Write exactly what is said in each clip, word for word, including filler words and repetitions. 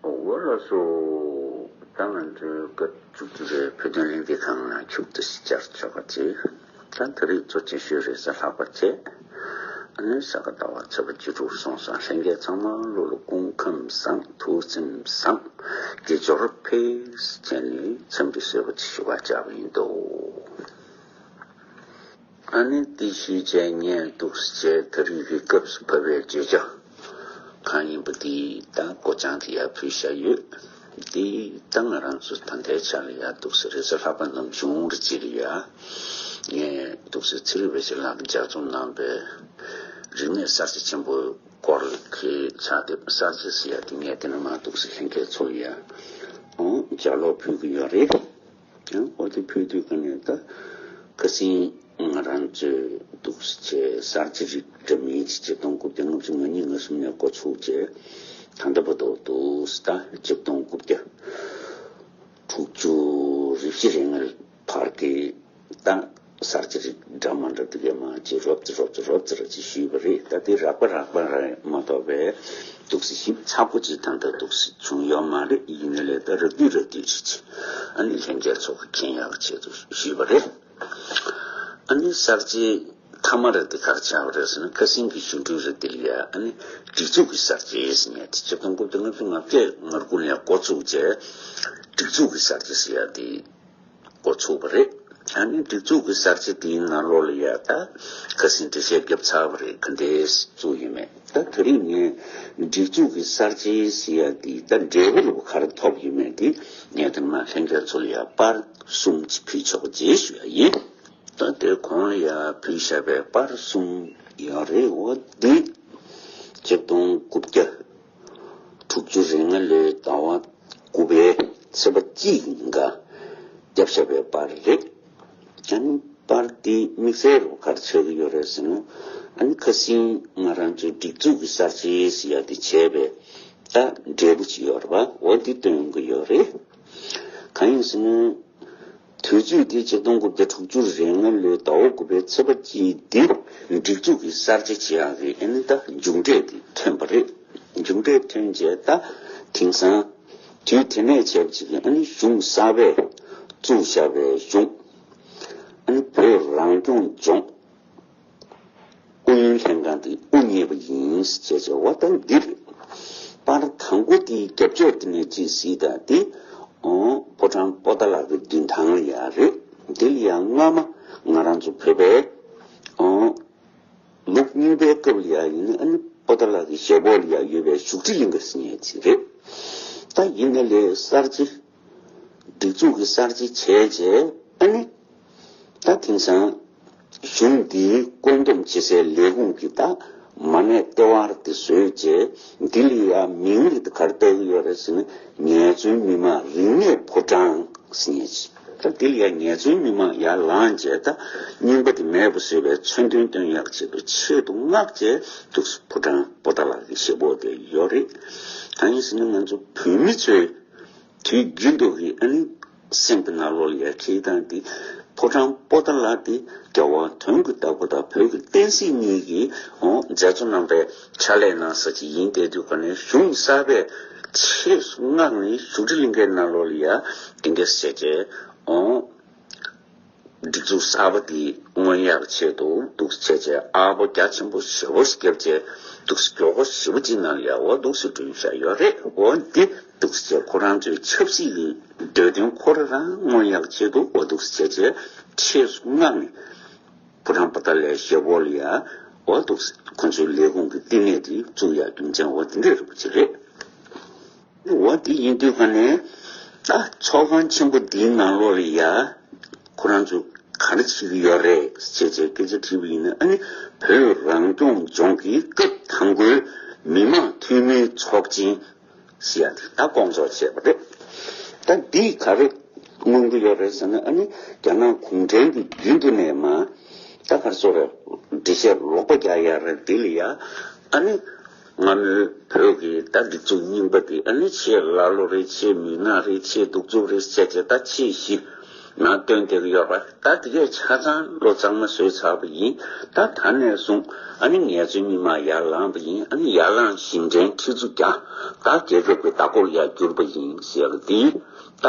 འོ་ལགས་སོ། ད་ང་ཚོའི་སྐབས་བཅུ་གཅིག་པའི་བོད་དོན་གླེང་སྟེགས་ཁང་ལ་མཇུག་ཏུ་བཅར་ཆོག་པ་བྱེད། ད་ད་རེས་གཙོ་ཆེ་ཤོས་རེས་གཟའ་ལྷག་པ་བྱས། ཨ་ནི་ས་ག་ཟླ་བ་ཚེས་པ་བཅུ་དྲུག་སོང་ཙང་ལྷན་རྒྱས་ཚང་མ་ལོ་ལ་སྐུ་ཁམས་བཟང་ཐུགས་སེམས་བཟང་དགེ་སྦྱོར་འཕེལ་བྱས་ནས་འཚམས་འདྲི་གསོལ་བ་ཞུ་བར་བཅར་བ་ཡིན་དོ། ཨ་ནི་དེ་ཞུས་བྱས་ངས་འདུག་སེ་བྱས་ད་རེས་ཀྱི་སྐབས་སུ་བབས་པའི་བརྗོད་བྱ་གང་ཡིན་པ་དེ་ད་སྒོ་བྱང་དེ་ཡར་ཕུལ་བཞག་ཡོད། དེ་ད་ང་རང་ཚོ་ད་ལྟའི་ཆ་ལ་ཡ་འདུག་སེ་རེས་གཟའ་ལྷག་པ་ནམ་བྱུང་རེ་ཅི་རེད་ཡ། ངས་འདུག་སེ་ཚེ་རིང་བདེ་ཆེན་ལགས་ཀྱིས་ལྗགས་རྩོམ་གནང་པའི་རིག་གནས་གསར་བརྗེ་ཆེན་པོའི་སྐོར་གྱི་ཕྱག་དེབ་གསར་བརྗེ་ཟེར་ཡ་དེ་ངས་དེ་ནས་མར་འདུག་སེ་ལྷན་རྒྱས་ཚོ་ལ་ཡ་ཨང་ལྗགས་ཀློག་ཕུལ་གྱི་ཡོད་རེད། ཡང་འོ་དེ་ཕུལ་དུས་ཀ་ནས་ད་ཁ་སང་ང་རང་ཚོས་འདུག་སེ་བྱས་གསར་བརྗེ་རིགས་འདྲ་མིན་ཅིག་ཆིག་སྟོང་དགུ་བརྒྱ་ལྔ་བཅུ་ང་གཉིས་ང་གསུམ་ནས་འགོ་ཚུགས་བྱས་ད་ལྟ་བར་དུ་འདུག་སེ་ད་ཆིག་སྟོང་དགུ་བརྒྱ་དྲུག་ཅུ་རེ་བཞི་རེ་ལྔའི་བར་གྱི་ད་གསར་བརྗེ་རིགས་འདྲ་མ་འདྲ་དེ་གའི་མར་ཅིག་རོབ་ཙེ་རོབ་ཙེ་རོབ་ཙེ་ར་ཅིག་ཞུས་པ་རེད། ད་དེ་རགས་པ་རགས་པ་རེད་མ་གཏོགས་པའི་འདུག་སེ་ཞིབ་ཚགས་པོ་ཅིག་ད་ལྟ་འདུག་སེ་བྱུང་ཡོད་མ་རེད། ཡིན་ན་ལས་ད་རགས་བསྡུས་རགས་བསྡུས་ཅིག་ཅིག་ཨ་ནི་ལྷན་རྒྱས་ཚོ་གི་མཁྱེན་ཡག་ཆེད་དུ་ཞུས་པ་རེད། ཨ་ནི་གསར་བརྗེ་མཐའ་མ་རེད་དེ་ག་རེ་ཆགས་པ་རེད་ཟེར་ན་ཁ་སང་གི་གཞུང་འབྲེལ་རེད་དེ་ལ་ཡ་ཨ་ནི་སྒྲིག་འཛུགས་ཀྱི་གསར་བརྗེ་ཟེར་ནས་དེ་ཆིག་སྟོང་དགུ་བརྒྱ་ལྔ་བཅུ་ང་བརྒྱད་ང་དགུ་ནས་འགོ་ཚུགས་བྱས་སྒྲིག་འཛུགས་ཀྱི་གསར་བརྗེ་ཟེར་ཡ་དེ། འགོ་ཚུགས་པ་རེད། ཨ་ནི་སྒྲིག་འཛུགས་ཀྱི་གསར་བརྗེ་དེའི་ནང་ལོགས་ལ་ཡ་ད་ཁ་སང་འགྲེལ་བཤད་བརྒྱབ་ཚར་བ་རེད། ག་འདྲས་བཙུགས་ཡོད་མེད། ད་དེ་རིང་ངས་སྒྲིག་འཛུགས་ཀྱི་གསར་བརྗེ་ཟེར་ཡ་དེ་ད་འབྲས་བུ་རུ་ག་རེ་ཐོབ་ཡོད་མེད་དེ་ངས་དེ་མ་ལྷན་རྒྱས་ཚོ་ལ་ཡ་པར་གསུམ་ཅིག་ཕུལ་ཆོག་པ་བྱེད་ཞུ་ཡ་ཡིན། ད་དེ་གོང་ལ་ཡ་ཕུལ་བཞག་པའི་པར་གསུམ་ཡོད་རེད། འོ་འདི་ཆིག་སྟོང་དགུ་བརྒྱ་དྲུག་ཅུ་རེ་ལྔ་ལོའི་ཟླ་བ་དགུ་པའི་ཚེས་པ་གཅིག་ཉིན་ཀ་བརྒྱབ་བཞག་པའི་པར་རེད། ཨ་ནི་པར་འདི་དམིགས་བསལ་རུ་ག་རེ་ཆགས་ཀྱི་ཡོད་རེད་ཟེར་ན། ཨ་ནི་ཁ་སང་ང་རང་ཚོའི་སྒྲིག་འཛུགས་ཀྱི་གསར་བརྗེ་ཟེར་ཡ་དེ་བྱས་པའི་ད་འབྲས་བུ་ཅིག་ཡོད་རེད་པ། འོ་འདི་སྟོན་གྱི་ཡོད་རེད། གང་ཡིན་ཟེར་ན། དུས་ཚོད་དེ་ཆིག་སྟོང་དགུ་བརྒྱ་དྲུག་ཅུ་རེ་ལྔ་ལོའི་ཟླ་བ་དགུ་པའི་ཚེས་པ་གཅིག་འདིར་སྒྲིག་འཛུགས་ཀྱི་གསར་བརྗེ་བྱེད་ཡག་གི་ཨ་ནི་ད་མཇུག་འབྲས་དེ་ཐོན་པ་རེད། མཇུག་འབྲས་ཐོན་རྗེས་ད་དེང་སང་དུས་དེ་ནས་བྱས་པ་ཅིག་གི་ཨ་ནི་གཞུང་གསར་པས་བཙུགས་བཞག་པའི་གཞུང་ཨ་ནི་བོད་རང་སྐྱོང་ལྗོངས་ཨུ་ཡོན་ལྷན་ཁང་དེ་དབུ་བརྙེས་པ་ཡིན་ཟེར་བྱས་བྱས་འོ་ད་འདིར་པར་དང་པོ་དེའི་རྒྱབ་ཕྱོགས་དེ་ནས་ཅིག་གཟིགས་དང་དེ་ཨོ་ཕོ་བྲང་པོ་ཏཱ་ལ་གི་མདུན་ཐང་ལ་ཡ་རེད། འདི་ལ་ཡ་སྔ་མ་ང་རང་ཚོ་བོད་པའི་ཨོ་ལུགས་རྙིང་པའི་སྐབས་ལ་ཡ་ཡིན་ན་ཨ་ནི་པོ་ཏཱ་ལ་གི་ཞལ་སྦོག་ལ་ཡ་ཡོད་པའི་བཞུགས་ཁྲི་གླིང་ག་ཟེར་མཁན་ཅིག་རེད། ད་ཡིན་ན་ལས་གསར་བརྗེ་སྒྲིག་འཛུགས་ཀྱི་གསར་བརྗེ་བྱས་རྗེས་ཨ་ནི་ད་དེང་སང་གཞུང་འདིའི་བཀོད་འདོམས་བྱེད་སའི་ལས་ཁུངས་ཀྱི་ད་མ་གནས་ལྟེ་བར་དེ་བཟོས་རྗེས་འདི་ལ་ཡ་མིང་རེ་དེ་ག་རེ་བཏགས་ཀྱི་ཡོད་རེད་ཟེར་ན་ངལ་རྩོལ་མི་དམངས་རིག་གནས་ཕོ་བྲང་ཟེར་མཁན་ཅིག་ད་འདི་ལ་ཡ་ངལ་རྩོལ་མི་དམངས་ཡར་ལངས་རྗེས་ད་རྙིང་པ་དེ་མེད་པ་བཟོས་པའི་མཚོན་དོན་སྟོན་ཡག་ཆེད་དུ་ཆེད་དུ་མངགས་རྗེས་འདུག་སེ་ཕོ་བྲང་པོ་ཏཱ་ལ་གི་ཞེ་པོ་དེ་ཡོད་རེད། གང་ཡིན་ཟེར་ན་ང་ཚོ་བོད་མི་ཚོའི་དུས་རྒྱུན་དུ་གི་ཨ་ནི་སེམས་ཀྱི་ནང་ལོགས་ལ་ཡ་འཁྱེར་སྟངས་འདི་ཕོ་བྲང་པོ་ཏཱ་ལ་དེ་རྒྱལ་བ་དོན་གྱི་བདག་པོ་དང་བོད་ཀྱི་བསྟན་སྲིད་གཉིས་ཀྱི་ཨོ་མཛད་གཙོ་རྣམ་པའི་ཕྱག་ལས་གནང་ས་ཅིག་ཡིན་བསྡད་དུས་ག་ནས་གཞུང་གསར་པས་ཆེས་སུ་མངགས་ནས་བཞུགས་ཁྲི་གླིང་གའི་ནང་ལོགས་ལ་ཡ་དེ་འདྲ་བྱས་རྗེས་ཨོ། སྒྲིག་འཛུགས་གསར་པ་འདི་མངོན་ཡག་ཆེད་དུ་འདུག་སེ་བྱས་རྗེས་ཨ་ཕོ་རྒྱ་ཆེན་པོ་ཞེ་པོ་ཞིག་བརྒྱབ་རྗེས་འདུག་སེ་མགྱོགས་པོ་ཞེ་པོ་ཅིག་ནང་ལ་ཡ་འོ་འདུག་སེ་བསྐྲུན་བཞག་ཡོད་རེད། འོ་འདི་འདུག་སེ་བྱས་ཁོ་རང་ཚོའི་ཆབ་སྲིད་ཀྱི་འདོད་དོན་ཁོ་རང་རང་མངོན་ཡག་ཆེད་དུ་འོ་འདུག་སེ་བྱས་རྗེས་ཆེས་སུ་མངགས་ནས་ཕོ་བྲང་པོ་ཏཱ་ལའི་ཞེ་པོ་ལ་ཡ་འོ་འདུག་སེ་ཁོ་ཚོའི་ལས་ཁུངས་ཀྱི་བསྟི་གནས་དེ་བཙུགས་ཡག་རྒྱུ་མཚན་འོ་དེ་འདྲ་རེད་པ་ཅིག་རེད། འོ་དེ་ཡིན་དུས་ག་ནས་ད་ཚོགས་ཁང་ཆེན་པོ་འདིའི་ནང་ལོགས་ལ་ཡ་ཁོ་རང་ཚོས་ག་རེ་བྱེད་ཀྱི་ཡོད་རེད་ཅེས་བྱས་སྐད་ཆ་དྲིས་པ་ཡིན་ན་ཨ་ནི་བོད་རང་སྐྱོང་ལྗོངས་ཀྱི་སྐབས་དང་པོའི་མི་དམངས་འཐུས་མིའི་ཚོགས་ཆེན་ཟེར་ཡ་དེ་ད་སྐོང་ཚོགས་བྱས་པ་རེད། ད་འདིས་ག་རེ་མངོན་གྱི་ཡོད་རེད་ཟེར་ན་ཨ་ནི་རྒྱ་ནག་གུང་ཁྲན་གྱིས་རྒྱུན་དུ་ནས་མ་ད་ག་རེ་ཟེར་རེད། འགྲེལ་བཤད་ལོག་པ་རྒྱག་ཡ་རེད། འདི་ལ་ཡ་ཨ་ནི་སྔ་མོའི་བོད་ཀྱི་ད་སྒྲིག་འཛུགས་རྙིང་པ་དེ་ཨ་ནི་ཆེས་ཀླ་ཀློ་རེད། ཆེས་མུན་ནག་རེད། ཆེས་གདུག་རྩུབ་རེད་ཟེར་བྱས་ད་ཆེས་ཞི་ ནང་བཏོན་བསྡད་ཀྱི་ཡོད་པ། ད་དེ་གས་ཆ་ཚང་ལོ་གཙང་མ་བཟོས་ཚར་བ་ཡིན། ད་ད་ནས་བཟུང་ཨ་ནི་ངལ་རྩོལ་མི་མང་ཡར་ལངས་པ་ཡིན། ཨ་ནི་ཡར་ལངས་ཞིང་བྲན་ཁྲི་ཚོ་བརྒྱ། ད་རྒྱལ་ཁབ་ཀྱི་བདག་པོར་ཡར་གྱུར་པ་ཡིན་ཟེར་གི་འདི་ད་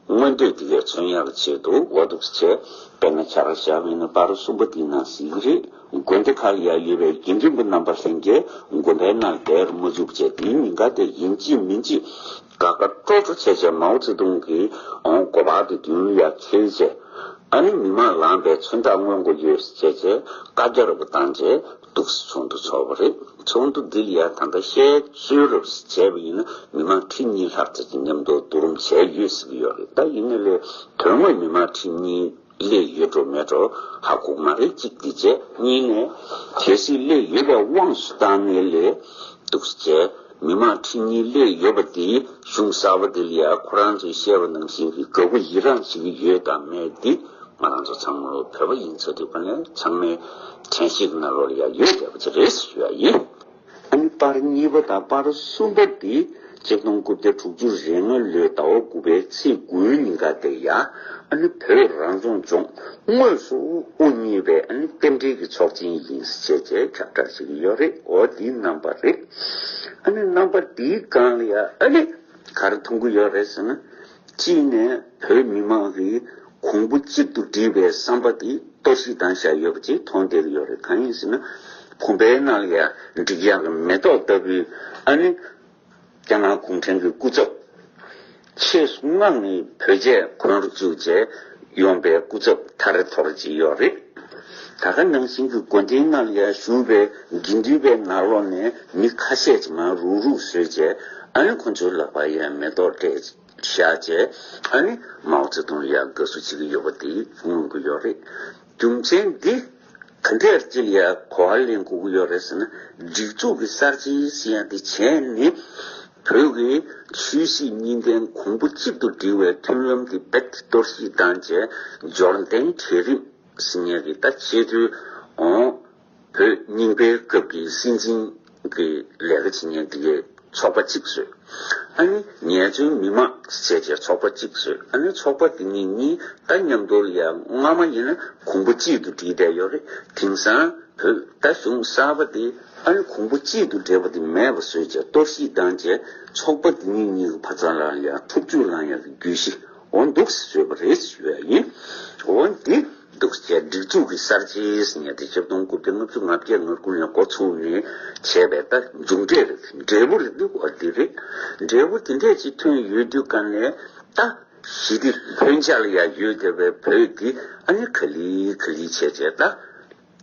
མངོན་འདོད་དེ་གས་མཚོན་ཡག་གི་ཆེད་དུ་འོ་འདུག་སེ་བྱས། དཔེར་ན་ཆ་བཞག་པ་ཡིན་ན་པར་གསུམ་པ་འདི་ནང་གཟིགས་ཀྱི་རེད། དགོན་སྡེ་ཁག་ལ་ཡར་ཡོད་པའི་དགེ་འདུན་པ་རྣམ་པ་ལྷན་རྒྱས་དགོན་པའི་ནང་བསྡད་རུ་མ་བཅུག་བྱས། དེའི་ཉིན་ཀ་དེ་ཡིན་གཅིག་མིན་གཅིག་དགའ་དགའ་སྤྲོ་སྤྲོ་བྱས་བྱས་མའོ་ཙེ་ཏུང་གིས་འོང་གོ་བ་དེ་མདུན་ལ་ཡར་འཁྱེར་བྱས། ཨ་ནི་མི་མང་ལངས་པའི་མཚོན་རྟགས་མངོན་གྱི་ཡོད་ཟེར་བྱས་བྱས་བཀའ་རྒྱ་རབ་བཏང་བྱས་འདུག་སེ་ཚོགས་འདུ་ཚོགས་པ་རེད། ཚོགས་འདུ་འདི་ལ་ཡང་ད་ལྟ་བཤད་ཚུལ་རབ་བྱས་པ་ཡིན་ན་མི་མང་ཁྲི་གཉིས་ལྷག་ཙམ་གྱིས་མཉམ་དུ་བསྡུ་རུབ་བྱས་ཡོད་ཟེར་གྱི་ཡོད་རེད། ད་ཡིན་ནའི་ལས་དོན་དངོས་མི་མང་ཁྲི་གཉིས་སླེབས་ཡོད་འགྲོ་མེད་འགྲོ་ཧ་གོ་གི་མ་རེད། གཅིག་འདི་བྱས། གཉིས་ནས་གལ་སྲིད་སླེབས་ཡོད་པའི་དབང་དུ་བཏང་ནའི་ལས་འདུག་སེ་བྱས། མི་མང་ཁྲི་གཉིས་སླེབས་ཡོད་པ་འདི་གཞུང་གསར་པ་འདི་ལ་ཡང་ཁོ་རང་ཚོས་བཤད་པ་ནང་བཞིན་གྱི་དགའ་པོ་ཡི་རངས་བྱེད་ཀྱི་ཡོད་དམ་མེད་འདི་ང་རང་ཚོ་ཚང་མ་བོད་པ་ཡིན་ཚར་དུས་ག་ནས་ཚང་མའི་དྲན་ཤེས་ཀྱི་ནང་ལོགས་ལ་ཡང་ཡོད་བསྡད་པ་ཅིག་རེད་ཞུ་ཡ་ཡིན། ཨ་ནི་པར་གཉིས་པ་དང་པར་གསུམ་པ་འདི་ཆིག་སྟོང་དགུ་བརྒྱ་དྲུག་ཅུ་རེ་ལྔ་ལོའི་ཟླ་བ་དགུ་པའི་ཚེས་དགུའི་ཉིན་ཀ་དེ་ཡ། ཨ་ནི་བོད་རང་སྐྱོང་ལྗོངས་དངོས་སུ་དབུ་བརྙེས་པའི་ཨ་ནི་རྟེན་འབྲེལ་གྱི་ཚོགས་ཆེན་ཡིན་ཟེར་བྱས་ཁྱབ་བསྒྲགས་བྱེད་ཀྱི་ཡོད་རེད། འོ་འདིའི་རྣམ་པ་རེད། ཨ་ནི་རྣམ་པ་འདིའི་སྒང་ལ་ཡ་ཨ་ནི་ག་རེ་མཐོང་གི་ཡོད་རེད་ཟེར་ན། གཅིག་ནས་བོད་མི་མང་གིས་གོང་བུ་གཅིག་ཏུ་སྒྲིལ་བའི་བསམ་པ་དེ་གཏོར་བཤིག་བཏང་བཞག་ཡོད་པ་ཅིག་མཐོང་བསྡད་ཀྱི་ཡོད་རེད། གང་ཡིན་ཟེར་ན། བུམ་པའི་ནང་ལ་ཡ་འགྲིག་ཡག་གི་མེ་ཏོག་ལྟ་བུའི་ཨ་ནི་རྒྱ་ནག་གུང་ཁྲན་གྱི་སྐུ་ཚབ་ཆེས་སུ་མངགས་ནས་བོད་ཆས་གོན་རུ་བཅུག་བྱས་ཡོང་པའི་སྐུ་ཚབ་ཐ་རེ་ཐོ་རེ་ཅིག་ཡོད་རེད། ད་ག་ནང་བཞིན་གྱི་དགོན་སྡེའི་ནང་ལ་ཡ་བཞུགས་པའི་དགེ་འདུན་པའི་ནང་ལོགས་ནས་མི་ཁ་ཤས་ཅིག་མར་རུག་རུག་བཟོས་བྱས་ཨ་ནི་ཁོ་ཚོའི་ལག་པར་ཡ་མེ་ཏོག་སྤྲད། བཞག་བྱས། ཨ་ནི་མའོ་ཙེ་ཏུང་ལ་ཡང་དགའ་བསུ་བྱེད་ཀྱི་ཡོད་པ་དེ་མངོན་གྱི་ཡོད་རེད། རྒྱུ་མཚན་འདི་ག་འདྲས་ཅིག་ལ་ཡང་གོ་བ་ལེན་དགོས་ཀྱི་ཡོད་རེད་ཟེར་ན། སྒྲིག་འཛུགས་ཀྱི་གསར་བརྗེ་ཟེར་ཡ་དེ་བྱས་ནས་བོད་ཀྱི་ཆོས་སྲིད་གཉིས་ལྡན་གོང་བུ་གཅིག་ཏུ་སྒྲིལ་བའི་མཐུན་ལམ་དེ་རྦད་དེ་གཏོར་བཤིག་བཏང་བྱས། འབྱོར་ལྡན་གྲལ་རིམ་ཟེར་མཁན་གྱི་ད་ཆེས་མཐོའི་འོང་བོད་རྙིང་པའི་སྐབས་ཀྱི་སྲིད་འཛིན་གྱི་ལས་ཀ་བྱེད་མཁན་དེ་གའི་ཚོགས་པ་གཅིག་བཟོས། ཨ་ནི་ངལ་རྩོལ་མི་མང་ཟེར་བྱས་ཚོགས་པ་གཅིག་བཟོས། ཨ་ནི་ཚོགས་པ་དེ་གཉིས་གཉིས་ད་མཉམ་དུ་ལ་ཡ་སྔ་མ་ཡིན་ན་གོང་བུ་གཅིག་ཏུ་བསྒྲིལ་བསྡད་ཡོད་རེད། དེང་སང་བོད་ད་གཞུང་གསར་པ་དེ་ཨ་ནི་གོང་བུ་གཅིག་ཏུ་འདྲེས་པ་དེ་མེད་པ་བཟོས་བྱས་གཏོར་བཤིག་བཏང་བྱས་ཚོགས་པ་དེ་གཉིས་གཉིས་ཀྱི་བར་མཚམས་ལ་ཡ་འཁྲུག་རྒྱུག་ལངས་ཡག་གི་རྒྱུ་གཞི་འོ་འདུག་སེ་བཟོས་པ་རེད་ཞུ་ཡ་ཡིན། འོ་འདི་འདུག་སེ་བྱས་སྒྲིག་འཛུགས་ཀྱི་གསར་བརྗེ་ཟེར་མཁན་དེ་ཆིག་སྟོང་དགུ་བརྒྱ་ལྔ་བཅུ་ང་བརྒྱད་ང་དགུ་ནས་འགོ་ཚུགས་ནས་བྱས་པའི་ད་མཇུག་འབྲས་རེད། འབྲས་བུ་རེད་འདུག་འོ་འདི་རེད། འབྲས་བུ་དེ་འདྲས་ཅིག་ཐོན་ཡོད་དུས་ག་ནས་ད་ཞི་བདེ་ལྷོད་འཇགས་ལ་ཡ་ཡོད་བསྡད་པའི་བོད་འདི་ཨ་ནི་ག་ལེ་ག་ལེ་བྱས་བྱས་ད།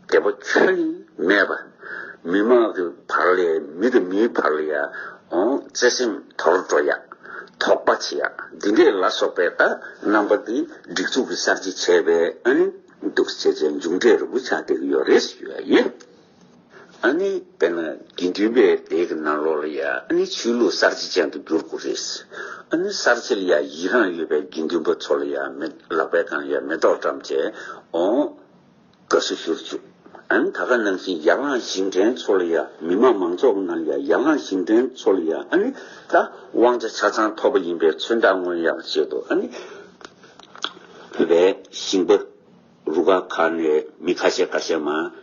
བདེ་པོ་ཁྱོན་ནས་མེད་པ། མི་མང་གི་བར་ལ་མི་དང་མིའི་བར་ལ་ཡ་འོང་བརྩེ་སེམས་དོར་འགྲོ་ཡ། དོགས་པ་བྱེད་ཡ། འདི་འདྲས་ལ་སོགས་པའི་ད་རྣམ་པ་འདི་སྒྲིག་འཛུགས་ཀྱི་གསར་བརྗེ་བྱས་པའི་ཨ་ནི་འདུག་སེ་བྱས་བྱས་མཇུག་འབྲས་རིང་པོ་ཆགས་བསྡད་ཀྱི་ཡོད་རེད་ཞུ་ཡ་ཡིན། ཨ་ནི་དཔེར་ན་དགེ་འདུན་པའི་སྡེ་གི་ནང་ལོགས་ལ་ཡ་ཨ་ནི་ཆོས་ལུགས་གསར་བརྗེ་ཅན་དུ་འགྱུར་དགོས་རེད། ཨ་ནི་གསར་བརྗེ་ལ་ཡ་ཡི་རངས་ཡོད་པའི་དགེ་འདུན་པ་ཚོ་ལ་ཡ་མེ་ལག་པའི་སྒང་ལ་ཡ་མེ་ཏོག་བཀྲམ་བྱས་འོང་། དགའ་བསུ་ཞུ་རུ་བཅུག་ཨ་ནི་ད་ག་ནང་བཞིན་ཡར་ལངས་ཞིང་བྲན་ཚོ་ལ་ཡ་མི་དམངས་མང་ཚོགས་ཀྱི་ནང་ལ་ཡ་ཡར་ལངས་ཞིང་བྲན་ཚོ་ལ་ཡ་ཨ་ནི་ད་དབང་ཆ་ཆ་ཚང་ཐོབ་པ་ཡིན་པའི་མཚོན་རྟགས་མངོན་ཡག་ཆེད་དུ་ཨ་ནི་བོད་པའི་ཞིང་པ་རུ་ཁག་ཁག་ནས་མི་ཁ་ཤས་ཁ་ཤས་མར་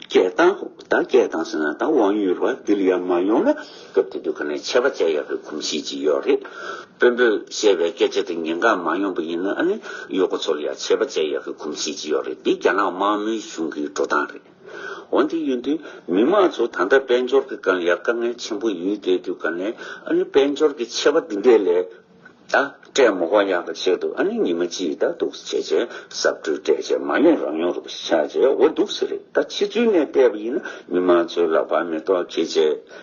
སྐད་བཏང་། ད་སྐད་བཏང་ཟེར་ན་ད་དབང་ཡོད་རེད་པ། འདི་ལ་ཡ་མ་ཡོང་ན་སྐབས་དེ་དུས་ག་ནས་ཆད་པ་བཅད་ཡག་གི་གོམས་གཤིས་ཅིག་ཡོད་རེད། དཔོན་པོས་བཤད་པའི་སྐད་ཆ་དེ་ཉན་ག་མ་ཡོང་པ་ཡིན་ན་ཨ་ནི་གཡོག་པོ་ཚོ་ལ་ཡང་ཆད་པ་བཅད་ཡག་གི་གོམས་གཤིས་ཅིག་ཡོད་རེད། འདི་རྒྱ་ནག་དམར་མོའི་གཞུང་གི་འགྲོ་སྟངས་རེད། འོན་ཏེ་ཡིན་དུས་མི་མང་ཚོ་ད་ལྟ་དཔལ་འབྱོར་གྱི་སྒང་ལ་ཡང་དཀའ་ངལ་ཆེན་པོ་ཡོད་བསྡད་དུས་ག་ནས་ཨ་ནི་དཔལ་འབྱོར་གྱི་ཆད་པ་འདི་འདྲས་ལས་ད་སྤྲད་མ་དགོས་ཡག་གི་ཆེད་དུ་ཨ་ནི་ཉི་མ་གཅིག་ད་འདུག་སེ་བྱས་བྱས་གསབ་སྤྲོད་སྤྲད་བྱས་མ་ཡོང་རང་ཡོང་རུ་ཆགས་བྱས་འོ་འདུག་སེ་རེད། ད་ཕྱི་ཚུལ་ནས་བལྟས་པ་ཡིན་ན་མི་མང་ཚོའི་ལག་པར་མེ་ཏོག་འཁྱེར་བྱས་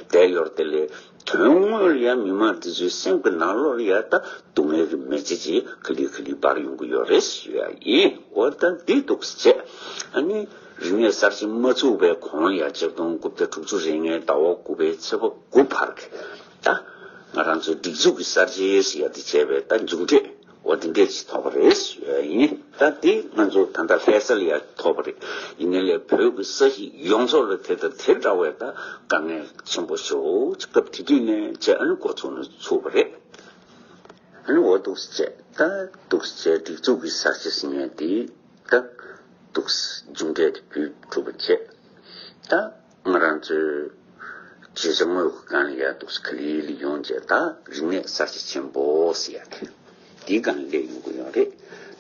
བསྡད་ཡོད་རེད་དེ་ལས། དོན་དངོས་ལ་ཡང་མི་མང་དེ་ཚོའི་སེམས་ཀྱི་ནང་ལོགས་ལ་ཡང་ད་སྡུག་བསྔལ་གྱི་མེ་ལྕེ་ཅིག་ག་ལེ་ག་ལེ་འབར་ཡོང་གི་ཡོད་རེད་ཞུ་ཡ་ཡིན། འོ་ད་འདི་འདུག་སེ་བྱས། ཨ་ནི་རིག་གནས་གསར་བརྗེ་མ་ཚུགས་པའི་གོང་ལ་ཡང་ཆིག་སྟོང་དགུ་བརྒྱ་དྲུག་ཅུ་རེ་ལྔའི་ཟླ་བ་དགུ་པའི་ཚེས་པ་དགུ་བར་གྱི་ད་ང་རང་ཚོའི་སྒྲིག་འཛུགས་ཀྱི་གསར་བརྗེ་ཟེར་ཡ་དེ་བྱས་པའི་ད་མཇུག་འབྲས། འོ་དེ་འདྲས་ཅིག་ཐོབ་པ་རེད་ཞུ་ཡ་ཡིན། ད་དེ་ང་ཚོ་ད་ལྟ་ལྷ་ས་ལ་ཡ་ཐོབ་པ་རེད། ཡིན་ནའི་ལས་བོད་ཀྱི་ས་གཞི་ཡོངས་རྫོགས་ལ་དེ་དང་དེ་འདྲ་བའི་ད་དཀའ་ངལ་ཆེན་པོ་ཞེ་པོ་ཅིག་སྐབས་དེ་དུས་ནས་བྱས་ཨ་ནི་འགོ་ཚུགས་ནས་ཚུགས་པ་རེད། ཨ་ནི་འོ་འདུག་སེ་བྱས། ད་འདུག་སེ་བྱས་སྒྲིག་འཛུགས་ཀྱི་གསར་བརྗེ་ཟེར་མཁན་དེ་ད་འདུག་སེ་མཇུག་འབྲས་དེ་བུད་གྲུབ་པ་བྱས། ད་ང་རང་ཚོའི་བརྗོད་བྱ་དངོས་ཀྱི་སྒང་ལ་ཡ་འདུག་སེ་ག་ལེ་ལེ་ཡོང་བྱས། ད་རིག་གནས་གསར་བརྗེ་ཆེན་པོ་ཟེར་ཡ་དེ་དེའི་སྒང་ལ་སླེབས་ཡོང་གི་ཡོད་རེད།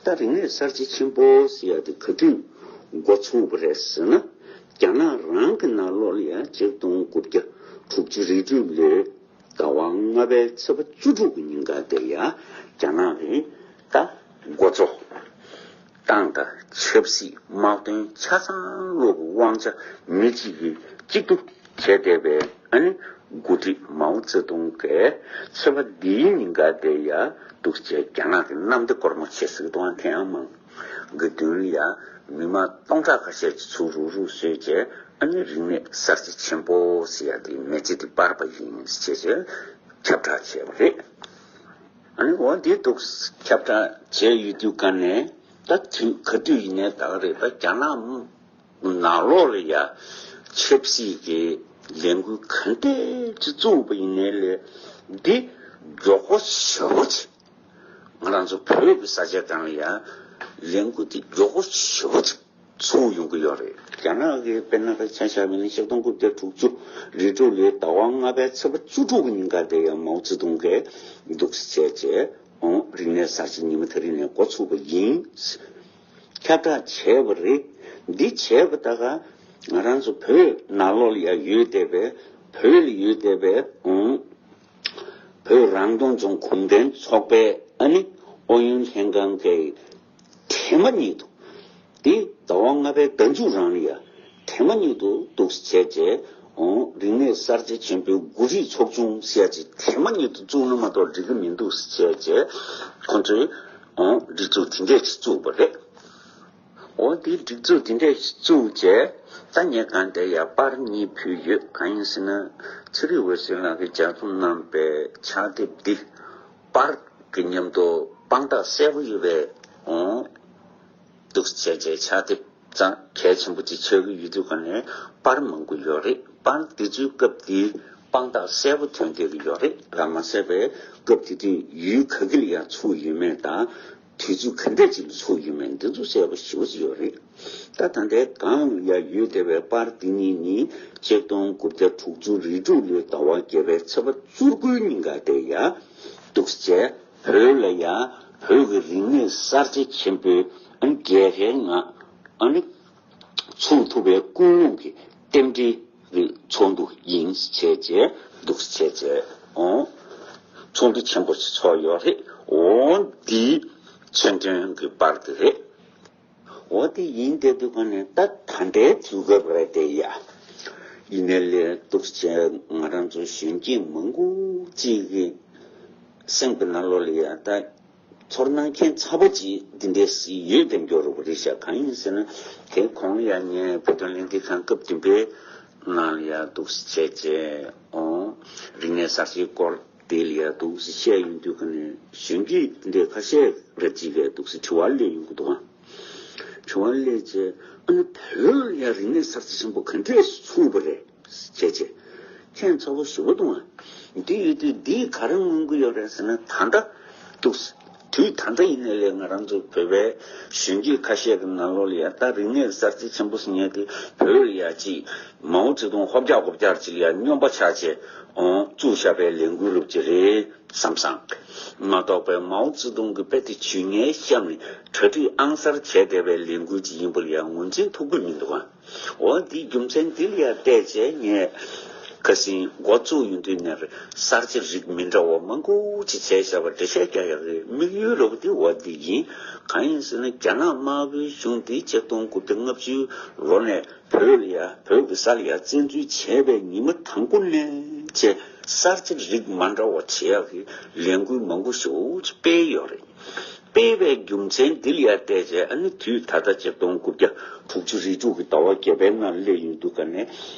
ད་རིག་གནས་གསར་བརྗེ་ཆེན་པོ་ཟེར་ཡ་དེ་ག་དུས་འགོ་ཚུགས་པ་རེད་ཟེར་ན། རྒྱ་ནག་རང་གི་ནང་ལོགས་ལ་ཡ་ཆིག་སྟོང་དགུ་བརྒྱ་དྲུག་ཅུ་རེ་དྲུག་ལོའི་ཟླ་བ་ལྔ་པའི་ཚེས་པ་བཅུ་དྲུག་གི་ཉིན་ཀ་དེ་ཡ་རྒྱ་ནག་གིས་ད་འགོ་གཙོ་ཏང་དང་ཆབ་སྲིད་དམག་དོན་ཆ་ཚང་ལོག་གི་དབང་ཆ་མི་གཅིག་གིས་གཅིག་ཏུ་བྱས་བསྡད་པའི་ཨ་ནི་འགོ་ཁྲིད་མའོ་ཙེ་ཏུང་གིས་ཚེས་པ་འདིའི་ཉིན་ཀ་དེ་ཡ་འདུག་སེ་རྒྱ་ནག་གི་གནམ་བདེ་སྒོ་མོ་ཆེ་ཟེར་གི་འདུག་ཨང་། ཐེངས་མང་གི་མདུན་ལ་ཡ་མི་མང་སྟོང་ཕྲག་ཁ་ཤས་ཀྱིས་ཚུར་རུག་རུག་བཟོས་བྱས། ཨ་ནི་རིག་གནས་གསར་བརྗེ་ཆེན་པོ་ཟེར་ཡ་དེ་མེ་ལྕེ་དེ་སྤར་བ་ཡིན་ཟེར་བྱས་ཁྱབ་བསྒྲགས་བྱས་པ་རེད། ཨ་ནི་འོ་འདི་འདུག་ཁྱབ་བསྒྲགས་བྱས་ཡོད་དུས་ག་ནས་ད་དུས་ག་དུས་ཡིན་ནའི་ད་ག་རེད། ད་རྒྱ་ནག་ནང་ལོགས་ལ་ཡ་ཆབ་སྲིད་ཀྱི་ལས་འགུལ་ག་འདྲས་ཅིག་བཙུགས་པ་ཡིན་ནའི་ལས་འདི་མགྱོགས་པོ་ཞེ་པོ་ཅིག་ང་རང་ཚོ་བོད་ཀྱི་ས་ཆ་སྒང་ལ་ཡ་ལས་འགུལ་འདི་མགྱོགས་པོ་ཞེ་པོ་ཅིག་ཚུགས་ཡོང་གི་ཡོད་རེད། རྒྱ་ནག་གི་དཔེར་ན་ཆ་བཞག་པ་ཡིན་ན་ཆིག་སྟོང་དགུ་བརྒྱ་དྲུག་ཅུ་རེ་དྲུག་ལོའི་ཟླ་བ་ལྔ་པའི་ཚེས་པ་བཅུ་དྲུག་གི་ཉིན་ཀ་དེ་ཡ་མའོ་ཙེ་ཏུང་གིས་འདུག་སེ་བྱས་བྱས། ཨོང་། རིག་གནས་གསར་བརྗེ་ཉི་མ་དེ་རིང་ནས་འགོ་ཚུགས་པ་ཡིན། ཁྱབ་བསྒྲགས་བྱས་པ་རེད། འདི་བྱས་པ་ད་ག་ང་རང་ཚོ་བོད་ནང་ལོགས་ལ་ཡ་ཡོད་བསྡད་པའི་བོད་ལ་ཡོད་བསྡད་པའི་ཨོང་། བོད་རང་སྐྱོང་ལྗོངས་གུང་ཁྲན་ཚོགས་པའི་ཨ་ནི་ཨུ་ཡོན་ལྷན་ཁང་གི་དེ་མ་ཉིད་དུ། དེ་ཟླ་བ་ལྔ་པའི་ཟླ་མཇུག་རང་ལ་ཡ་དེ་མ་ཉིད་དུ་འདུག་སེ་བྱས་བྱས། ཨོང་། རིག་གནས་གསར་བརྗེ་ཆེན་པོའི་འགོ་ཁྲིད་ཚོགས་ཆུང་ཟེར་ཡ་ཅིག་དེ་མ་ཉིད་དུ་བཙུགས་ན་མ་གཏོགས་འགྲིག་གི་མི་འདུག་ཟེར་བྱས་བྱས། ཁོ་ཚོས་ཨོང་། སྒྲིག་འཛུགས་དེ་འདྲས་ཅིག་བཙུགས་པ་རེད། འོ་དེ་སྒྲིག་འཛུགས་དེ་འདྲས་ཅིག་བཙུགས་བྱས། ད་ངས་གང་ལྟར་ཡ་པར་གཉིས་ཕུལ་ཡོད། གང་ཡིན་ཟེར་ན་ཚེ་རིང་འོད་ཟེར་ལགས་ཀྱིས་ལྗགས་རྩོམ་གནང་པའི་ཕྱག་དེབ་འདི་པར་གྱི་མཉམ་དུ་དཔང་རྟགས་གསལ་པོ་ཡོད་པའི་ཨོང་། འདུག་སེ་བྱས་བྱས་ཕྱག་དེབ་ཙང་གལ་ཆེན་པོ་ཅིག་ཆགས་ཀྱི་ཡོད་དུས་ག་ནས་པར་མང་པོ་ཡོད་རེད། པར་དེ་ཚོའི་སྐབས་དེའི་དཔང་རྟགས་གསལ་པོ་ཐོན་བསྡད་ཀྱི་ཡོད་རེད། ལགས་མ་ཟད་པའི་སྐབས་དེ་དུས་ཡུལ་ག་གི་ལ་ཡང་ཚུགས་ཡོད་མེད་དང་། དུས་ཚོད་ག་འདྲ་ཅིག་ལ་ཚུགས་ཡོད་མེད་འདི་ཚོ་གསལ་པོ་ཞེ་པོ་ཅིག་ཡོད་རེད། ད་ད་ལྟའི་སྒང་ལ་ཡ་ཡོད་བསྡད་པའི་པར་འདི་གཉིས་ནི་ཆིག་སྟོང་དགུ་བརྒྱ་དྲུག་ཅུ་རེ་དྲུག་ལོའི་ཟླ་བ་བརྒྱད་པའི་ཚེས་པ་བཅུ་དགུའི་ཉིན་ཀ་དེ་ཡ་འདུག་སེ་བྱས། བོད་ལ་ཡ་བོད་ཀྱི་རིག་གནས་གསར་བརྗེ་ཆེན་པོའི་ཨ་ནི་རྒྱལ་ཁའི་ངང་ཨ་ནི་ཚུགས་ཐུབ་པའི་ཀུན་སློང་གི་རྟེན་འབྲེལ་གྱི་ཚོགས་འདུ་ཡིན་བྱས་བྱས། འདུག་སེ་བྱས་བྱས། ཨོང་། ཚོགས་འདུ་ཆེན་པོ་ཞིག་ཚོགས་ཡོད་རེད། ཨོང་། འདིའི་མཚོན་དོན་གྱི་པར་དེ་རེད། འོ་དེ་ཡིན་བསྡད་དུས་ག་ནས་ད་ད་ལྟའི་དུས་སྐབས་རེད་དེ་ཡ། ཡིན་ནའི་ལས་འདུག་སེ་བྱས་ང་རང་ཚོ་གཞོན་སྐྱེས་མང་པོ་ཅིག་གི་སེམས་ཀྱི་ནང་ལོགས་ལ་ཡ་ད་ཚོར་སྣང་ཁྱད་མཚར་པོ་ཅིག་འདི་འདྲས་ཡོད་དེ་འགྱོ་རུ་རེད་ཤག་གང་ཡིན་ཟེར་ན་དེ་གོང་ལ་ཡ་ངས་བོད་དོན་ལས་འཛིན་ཁང་སྐབས་བདུན་པའི་ནང་ལ་ཡ་འདུག་སེ་བྱས་བྱས། ཨོ། རིག་གནས་གསར་བརྗེའི་སྐོར་དེ་ལ་ཡ་འདུག་སེ་བཤད་ཡོང་དུས་ག་ནས་གཞོན་སྐྱེས་འདི་འདྲས་ཁ་ཤས་རེ་ཅིག་གིས་འདུག་སེ་དྲི་བ་སླེབས་ཡོང་གི་འདུག་ཨང་། དྲི་བ་སླེབས་བྱས། ཨ་ནི་བོད་ལ་ཡ་རིག་གནས་གསར་བརྗེ་ཆེན་པོ་ག་འདྲས་ཚུགས་པ་རེད་བྱས་བྱས། ཁྱད་མཚར་པོ་ཞེ་པོ་འདུག་ཨང་། འདི་ཡོད་དུས་འདིས་ག་རེ་མངོན་གྱི་ཡོད་རེད་ཟེར་ན། ད་ལྟ་འདུག་སེ་དུས་ད་ལྟ་ཡིན་ནའི་ལས་ང་རང་ཚོ་བོད་པའི་གཞོན་སྐྱེས་ཁ་ཤས་ཀྱི་ནང་ལོགས་ལ་ཡ་ད་རིག་གནས་གསར་བརྗེ་ཆེན་པོ་ཟེར་མཁན་དེ་བོད་ལ་ཡ་ཅིག་མའོ་ཙེ་ཏུང་ཧོབ་རྒྱག་ཧོབ་རྒྱག་ཅིག་ལ་ཡ་སྨྱོན་པ་ཆགས་བྱས། ཨོ། བཙུགས་བཞག་པའི་ལས་འགུལ་རུ་ཅིག་རེད་བསམ་སོང་། མ་གཏོགས་པའི་མའོ་ཙེ་ཏུང་གི་དཔེ་དེ་ཇུས་ངན་བཤམས་ནས་གྲ་སྒྲིག་ཨང་གསར་བྱས་བསྡད་པའི་ལས་འགུལ་ཅིག་ཡིན་པ་ལ་ཡང་ངོས་འཛིན་ཐུབ་ཀྱི་མི་འདུག་ག་འོ་འདི་རྒྱུ་མཚན་འདི་ལ་ཡང་བལྟས་བྱས་ངས་ཁ་སང་འགོ་བཙུགས་ཡོང་དུས་ནས་གསར་བརྗེ་རིགས་མི་འདྲ་བ་མང་པོ་ཅིག་བྱས་བཞག་པ་འགྲེལ་བཤད་རྒྱག་ཡག་གི་དམིགས་ཡུལ་ལབ་པ་འདི་འོ་འདི་ཡིན། གང་ཡིན་ཟེར་ན་རྒྱ་ནག་དམར་པོའི་གཞུང་འདི་ཆིག་སྟོང་དགུ་བརྒྱ་ལྔ་བཅུ་ལོ་ནས་བོད་ལ་ཡ་བོད་ཀྱི་ས་ལ་ཡ་བཙན་འཛུལ་བྱས་པའི་ཉི་མ་དང་པོ་ནས་བྱས་གསར་བརྗེ་རིགས་མ་འདྲ་བ་བྱེད་ཡག་གི་ལས་འགུལ་མང་པོ་ཞེ་པོ་ཅིག་སྤེལ་ཡོད་རེད། སྤེལ་བའི་རྒྱུ་མཚན་འདི་ལ་ཡ་བལྟས་བྱས། ཨ་ནི་དུས་ད་ལྟ་ཆིག་སྟོང་དགུ་བརྒྱ་དྲུག་ཅུ་རེ་དྲུག་གི་ཟླ་བ་བརྒྱད་པའི་ནང་སླེབས་ཡོང་དུས་ག་ནས་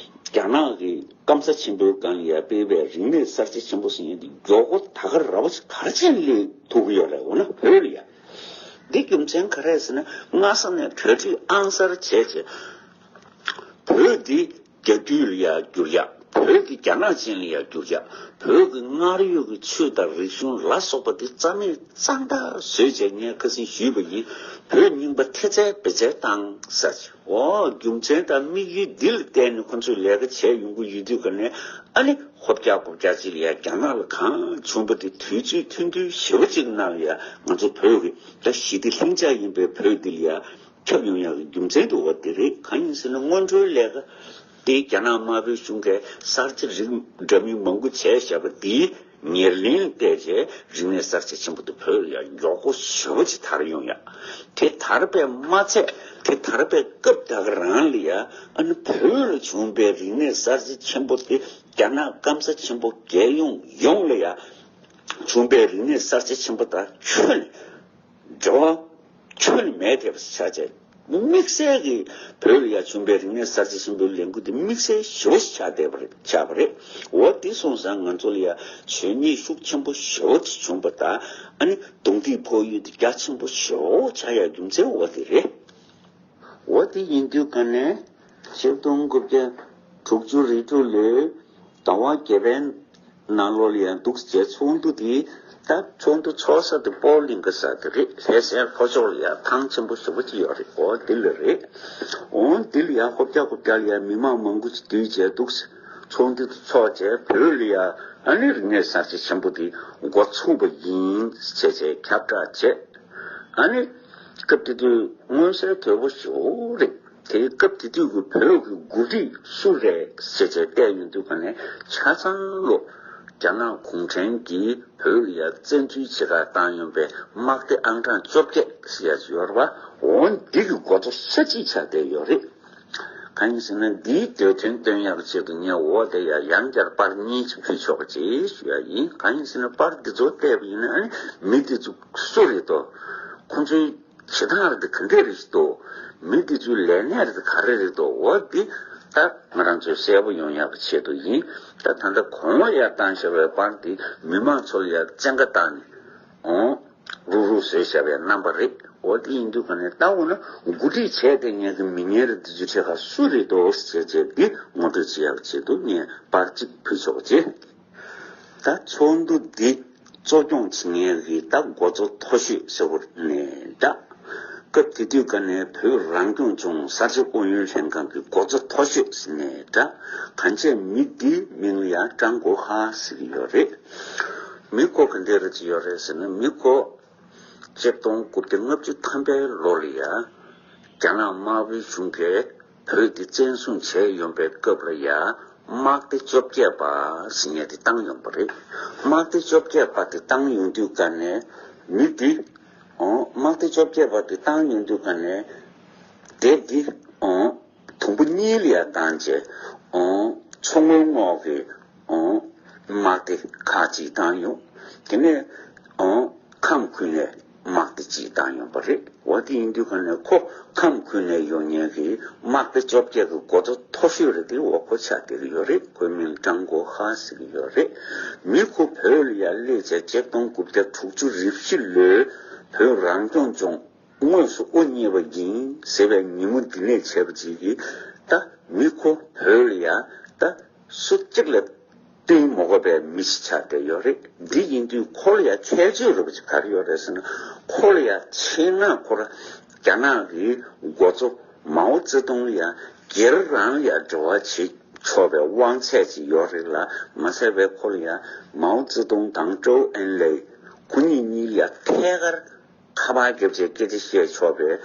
རྒྱ་ནག་གི་སྐམ་ས་ཆེན་པོའི་སྒང་ལ་ཡ་སྤེལ་བའི་རིག་གནས་གསར་བརྗེ་ཆེན་པོ་ཟེར་མཁན་འདི་མགྱོགས་པོ་ད་ག་ར་བ་ཞིག་ག་རེ་བྱས་སླེབས་ཐུབ་ཀྱི་ཡོད་རེད། འོ་ན་བོད་ལ་ཡ། འདི་རྒྱུ་མཚན་ག་རེ་ཟེར་ན་སྔ་ས་ནས་གྲ་སྒྲིག་ཨང་གསར་བྱས་བྱས། བོད་འདི་རྒྱ་བརྒྱུད་ལ་ཡ་བསྒྱུར་ཡག་བོད་ཀྱི་རྒྱ་ནག་ཅན་ལ་ཡང་བསྒྱུར་ཡག་བོད་ཀྱི་སྔར་ཡོད་ཀྱི་ཆོས་དང་རིག་གཞུང་ལ་སོགས་པ་དེ་རྩ་མེད་གཙང་དག་བཟོས་བྱས་ངས་ཁ་སང་ཞུས་པ་ཡིན། བོད་རྙིང་པ་ཐེབས་རྩ་བེད་སྤྱོད་བཏང་ས་ཆེ། འོ་རྒྱུ་མཚན་དང་དམིགས་ཡུལ་འདི་ལ་བརྟེན་ནས་ཁོ་ཚོས་ལས་ཀ་བྱས་ཡོང་གི་ཡོད་དུས་ཀ་ནས་ཨ་ནི་ཧོབ་རྒྱག་ཧོབ་རྒྱག་ཅིག་ལ་ཡང་རྒྱ་ནག་ལ་གང་བྱུང་པ་དེ་དུས་ཚོད་ཐུང་ཐུང་ཞེ་པོ་ཅིག་ནང་ལ་ཡང་ང་ཚོ་བོད་ཀྱི་ད་ཞི་བདེ་ལྷིང་འཇགས་ཡིན་པའི་བོད་འདི་ལ་ཡང་ཁྱབ་ཡོང་ཡག་གི་རྒྱུ་མཚན་དུ་བ་དེ་རེད། གང་ཡིན་ཟེར་ན་སྔོན་འགྲོའི་ལས་ཀ་དེ་རྒྱ་ནག་དམར་པོའི་གཞུང་གིས་གསར་བརྗེ་རིགས་འདྲ་མིན་མང་པོ་བྱས་བཞག་པ་དེའི་ཉེར་ལེན་བལྟས་རྗེས་རིག་གནས་གསར་བརྗེ་ཆེན་པོ་དེ་བོད་ལ་ཡང་མགྱོགས་པོ་ཞེ་པོ་ཅིག་དར་ཡོང་ཡ། དེ་དར་བས་མ་ཚད་དེ་དར་བའི་སྐབས་ད་ག་རང་ལ་ཡ་ཨ་ནི་བོད་ལ་བྱུང་བའི་རིག་གནས་གསར་བརྗེ་ཆེན་པོ་དེ་རྒྱ་ནག་སྐམ་ས་ཆེན་པོ་རྒྱལ་ཡོངས་ཡོངས་ལ་ཡ་བྱུང་བའི་རིག་གནས་གསར་བརྗེ་ཆེན་པོ་དང་ཁྱོན་ནས་འབྲེལ་བ་ཁྱོན་ནས་མེད་བསྡད་པ་ཆགས་བྱས། དམིགས་བསལ་གྱིས་བོད་ལ་ཡ་བྱུང་བའི་རིག་གནས་གསར་བརྗེ་ཆེན་པོའི་ལས་འགུལ་འདི་དམིགས་བསལ་ཞེ་པོ་ཞིག་ཆགས་བསྡད་པ་རེད་ཆགས་པ་རེད། འོ་དེ་སོང་ཙང་ང་ཚོ་ལ་ཡ་ཆོས་ཉིད་ཤུགས་ཆེན་པོ་ཞེ་པོ་ཅིག་བྱུང་བ་དང་ཨ་ནི་རྡུང་རྡེག་ཕོག་ཡུལ་དེ་རྒྱ་ཆེན་པོ་ཞེ་པོ་ཆགས་ཡ་རྒྱུ་མཚན་འོ་དེ་རེད། འོ་དེ་ཡིན་དུས་ག་ནས་ཆིག་སྟོང་དགུ་བརྒྱ་དྲུག་ཅུ་རེ་དྲུག་ལོའི་ཟླ་བ་བརྒྱད་པའི་ནང་ལོགས་ལ་ཡང་འདུག་སེ་ཚོགས་འདུ་དེ་ད་ཚོགས་འདུ་ཚོགས་ས་དེ་སྤོ་ལོ་གླིང་ག་ས་དེ་རེད། ལྷ་སའི་ལྷོ་ཕྱོགས་ལ་ཡང་ཐང་ཆེན་པོ་ཞེ་པོ་ཅིག་ཡོད་རེད། འོ་དེ་ལ་རེད། འོ་དེ་ལ་ཡང་ཧོབ་རྒྱག་ཧོབ་རྒྱག་ལ་ཡང་མི་མང་མང་པོ་ཅིག་འདུས་བྱས་འདུག་སེ་ཚོགས་འདུ་དེ་ཚོགས་བྱས་བོད་ལ་ཡང་ཨ་ནི་རིག་གནས་གསར་བརྗེ་ཆེན་པོ་དེ་འགོ་ཚུགས་པ་ཡིན་ཟེར་བྱས་ཁྱབ་བསྒྲགས་བྱས། ཨ་ནི། སྐབས་དེ་དུས་མངོན་གསལ་དོད་པོ་ཞེ་པོ་རེད། དེའི་སྐབས་དེ་དུས་ཀྱི་བོད་ཀྱི་འགོ་ཁྲིད་སུ་རེད་ཟེར་བྱས་བལྟས་ཡོང་དུས་ག་ནས་ཆ་ཚང་ལོ་རྒྱ་ནག་གུང་ཁྲན་གྱིས་བོད་ལ་ཡ་བཙན་འཛུལ་བྱེད་གར་བཏང་ཡོང་པའི་དམག་སྡེ་ཨང་གྲངས་བཅོ་བརྒྱད་ཟེར་ཡ་ཅིག་ཡོད་རེད་པ། འོ་འདི་གི་འགོ་གཙོ་ས་གཅིག་ཆགས་བསྡད་ཡོད་རེད། གང་ཡིན་ཟེར་ན་འདིའི་དོན་སྟོན་ཡག་ཆེད་དུ་ངས་འོ་དེ་ཡ་ཡང་བསྐྱར་པར་གཉིས་ཅིག་ཕུལ་ཆོག་གི་ཅེས་ཞུ་ཡ་ཡིན། གང་ཡིན་ཟེར་ན་པར་འདི་ཚོ་བལྟས་པ་ཡིན་ན་ཨ་ནི་མི་འདི་ཚོ་སུ་རེད་དོ། ཁོང་ཚོའི་བྱེད་སྟངས་རེད་དེ་ག་འདྲས་རེད་དོ། མི་འདི་ཚོའི་ལས་གནས་རེད་དེ་ག་རེ་རེད་དོ། འོ་འདི་ད་ང་རང་ཚོས་གསལ་པོ་ཡོང་ཡག་གི་ཆེད་དུ་ཡིན། ད་ད་ལྟ་གོང་ལ་ཡ་བཏང་བཞག་པའི་པར་འདི་མི་མང་ཚོ་ལ་ཡ་བཙན་བཀའ་བཏང་ནས་ཨོ། རུག་རུག་བཟོས་བཞག་པའི་རྣམ་པ་རེད། འོ་དེ་ཡིན་དུས་ག་ནས་ལྟ་འོ་ན་འགོ་ཁྲིད་བྱས་ཏེ་ངས་ཀྱི་མི་ངན་རེ་འདི་ཚོའི་གྲས་ཁ་སུ་རེད་འདུག་ཟེར་བྱས་འདི་ངོ་སྤྲོད་བྱེད་ཡག་ཆེད་དུ་ངས་པར་གཅིག་ཕུལ་ཆོག་ཅེས། ད་ཚོགས་འདུ་འདི་གཙོ་སྐྱོང་བྱེད་མཁན་གྱི་ད་འགོ་གཙོ་མཐོ་ཤོས་ཟེར་བ་ནས་ད་སྐབས་དེ་དུས་ག་ནས་བོད་རང་སྐྱོང་ལྗོངས་གསར་བརྗེ་ཨུ་ཡོན་ལྷན་ཁང་གི་འགོ་གཙོ་མཐོ་ཤོས་ཟེར་ནས་ད་གང་བྱས་མི་འདིའི་མིང་ལ་ཡང་ཀྲང་གོ་ཧ་ཟེར་གྱི་ཡོད་རེད། མི་ཁོ་ག་འདྲ་རེ་ཅིག་ཡོད་རེད་ཟེར་ན་མི་ཁོ། ཆིག་སྟོང་དགུ་བརྒྱ་ལྔ་བཅུ་ཐམ་པའི་ལོ་ལ་ཡ། རྒྱ་ནག་དམར་པོའི་གཞུང་གིས་བོད་འདི་བཙན་བཟུང་བྱས་ཡོང་པའི་སྐབས་ལ་ཡ། དམག་སྡེ་བཅོ་བརྒྱད་པ་ཟེར་མཁན་དེ་བཏང་ཡོང་པ་རེད། དམག་སྡེ་བཅོ་བརྒྱད་པ་དེ་བཏང་ཡོང་དུས་ག་ནས་མི་འདི། ཨོ། དམག་སྡེ་བཅོ་བརྒྱད་པ་དེ་བཏང་ཡོང་དུས་ག་ནས། དེབ་འདི། ཨོ། དུམ་བུ་གཉིས་ལ་ཡ་བཏང་རྗེས། ཨོ། མཚོ་སྔོན་ངོགས་ཀྱི། ཨོ། དམག་སྡེ་ཁག་ཅིག་བཏང་ཡོང་། དེ་ནས། ཨོ། ཁམས་ཁུལ་ནས་དམག་སྡེ་གཅིག་བཏང་ཡོང་པ་རེད། འོ་དེ་ཡིན་དུས་ག་ནས་ཁོ་ཁམས་ཁུལ་ནས་ཡོང་མཁན་གྱི་དམག་སྡེ་བཅོ་བརྒྱད་ཀྱི་འགོ་གཙོ་མཐོ་ཤོས་རེད་དེ་འོ་ཁོ་ཆགས་བསྡད་ཀྱི་ཡོད་རེད། ཁོའི་མིང་ཀྲང་གོ་ཧ་ཟེར་གྱི་ཡོད་རེད། མི་ཁོ་བོད་ལ་ཡར་སླེབས་བྱས་ཆིག་སྟོང་དགུ་བརྒྱ་དྲུག་ཅུ་རེ་བཞི་ལོའི་བོད་རང་སྐྱོང་ལྗོངས་དངོས་སུ་དབུ་བརྙེས་པ་ཡིན་ཟེར་བའི་ཉིན་མོ་འདི་ནས་བྱས་པ་ཅིག་གིས་ད་མི་ཁོ་བོད་ལ་ཡ་ད་སུ་གཅིག་ལ་བསྟུན་མ་དགོས་པའི་མི་ཞིག་ཆགས་བསྡད་ཡོད་རེད། འདི་ཡིན་དུས་ཁོ་ལ་ཡ་ཁྱད་ཆོས་རེད་པ་ཅིག་ག་རེ་ཡོད་རེད་ཟེར་ན་ཁོ་ལ་ཡ་ཆེད་མངགས་ཁོ་ར་རྒྱ་ནག་གི་འགོ་གཙོ་མའོ་ཙེ་ཏུང་ལ་ཡ་སྒེར་རང་ལ་ཡ་འབྲེལ་བ་བྱེད་ཆོག་པའི་དབང་ཚད་ཅིག་ཡོད་རེད་ལ་མ་ཟད་པའི་ཁོ་ལ་ཡ་མའོ་ཙེ་ཏུང་དང་ཀྲོའུ་ཨེན་ལེ་ཁོ་གཉིས་གཉིས་ལ་ཡ་ཐད་ཀར། ཁ་པར་བརྒྱབ་བྱས་སྐད་ཆ་བཤད་ཆོག་པའི་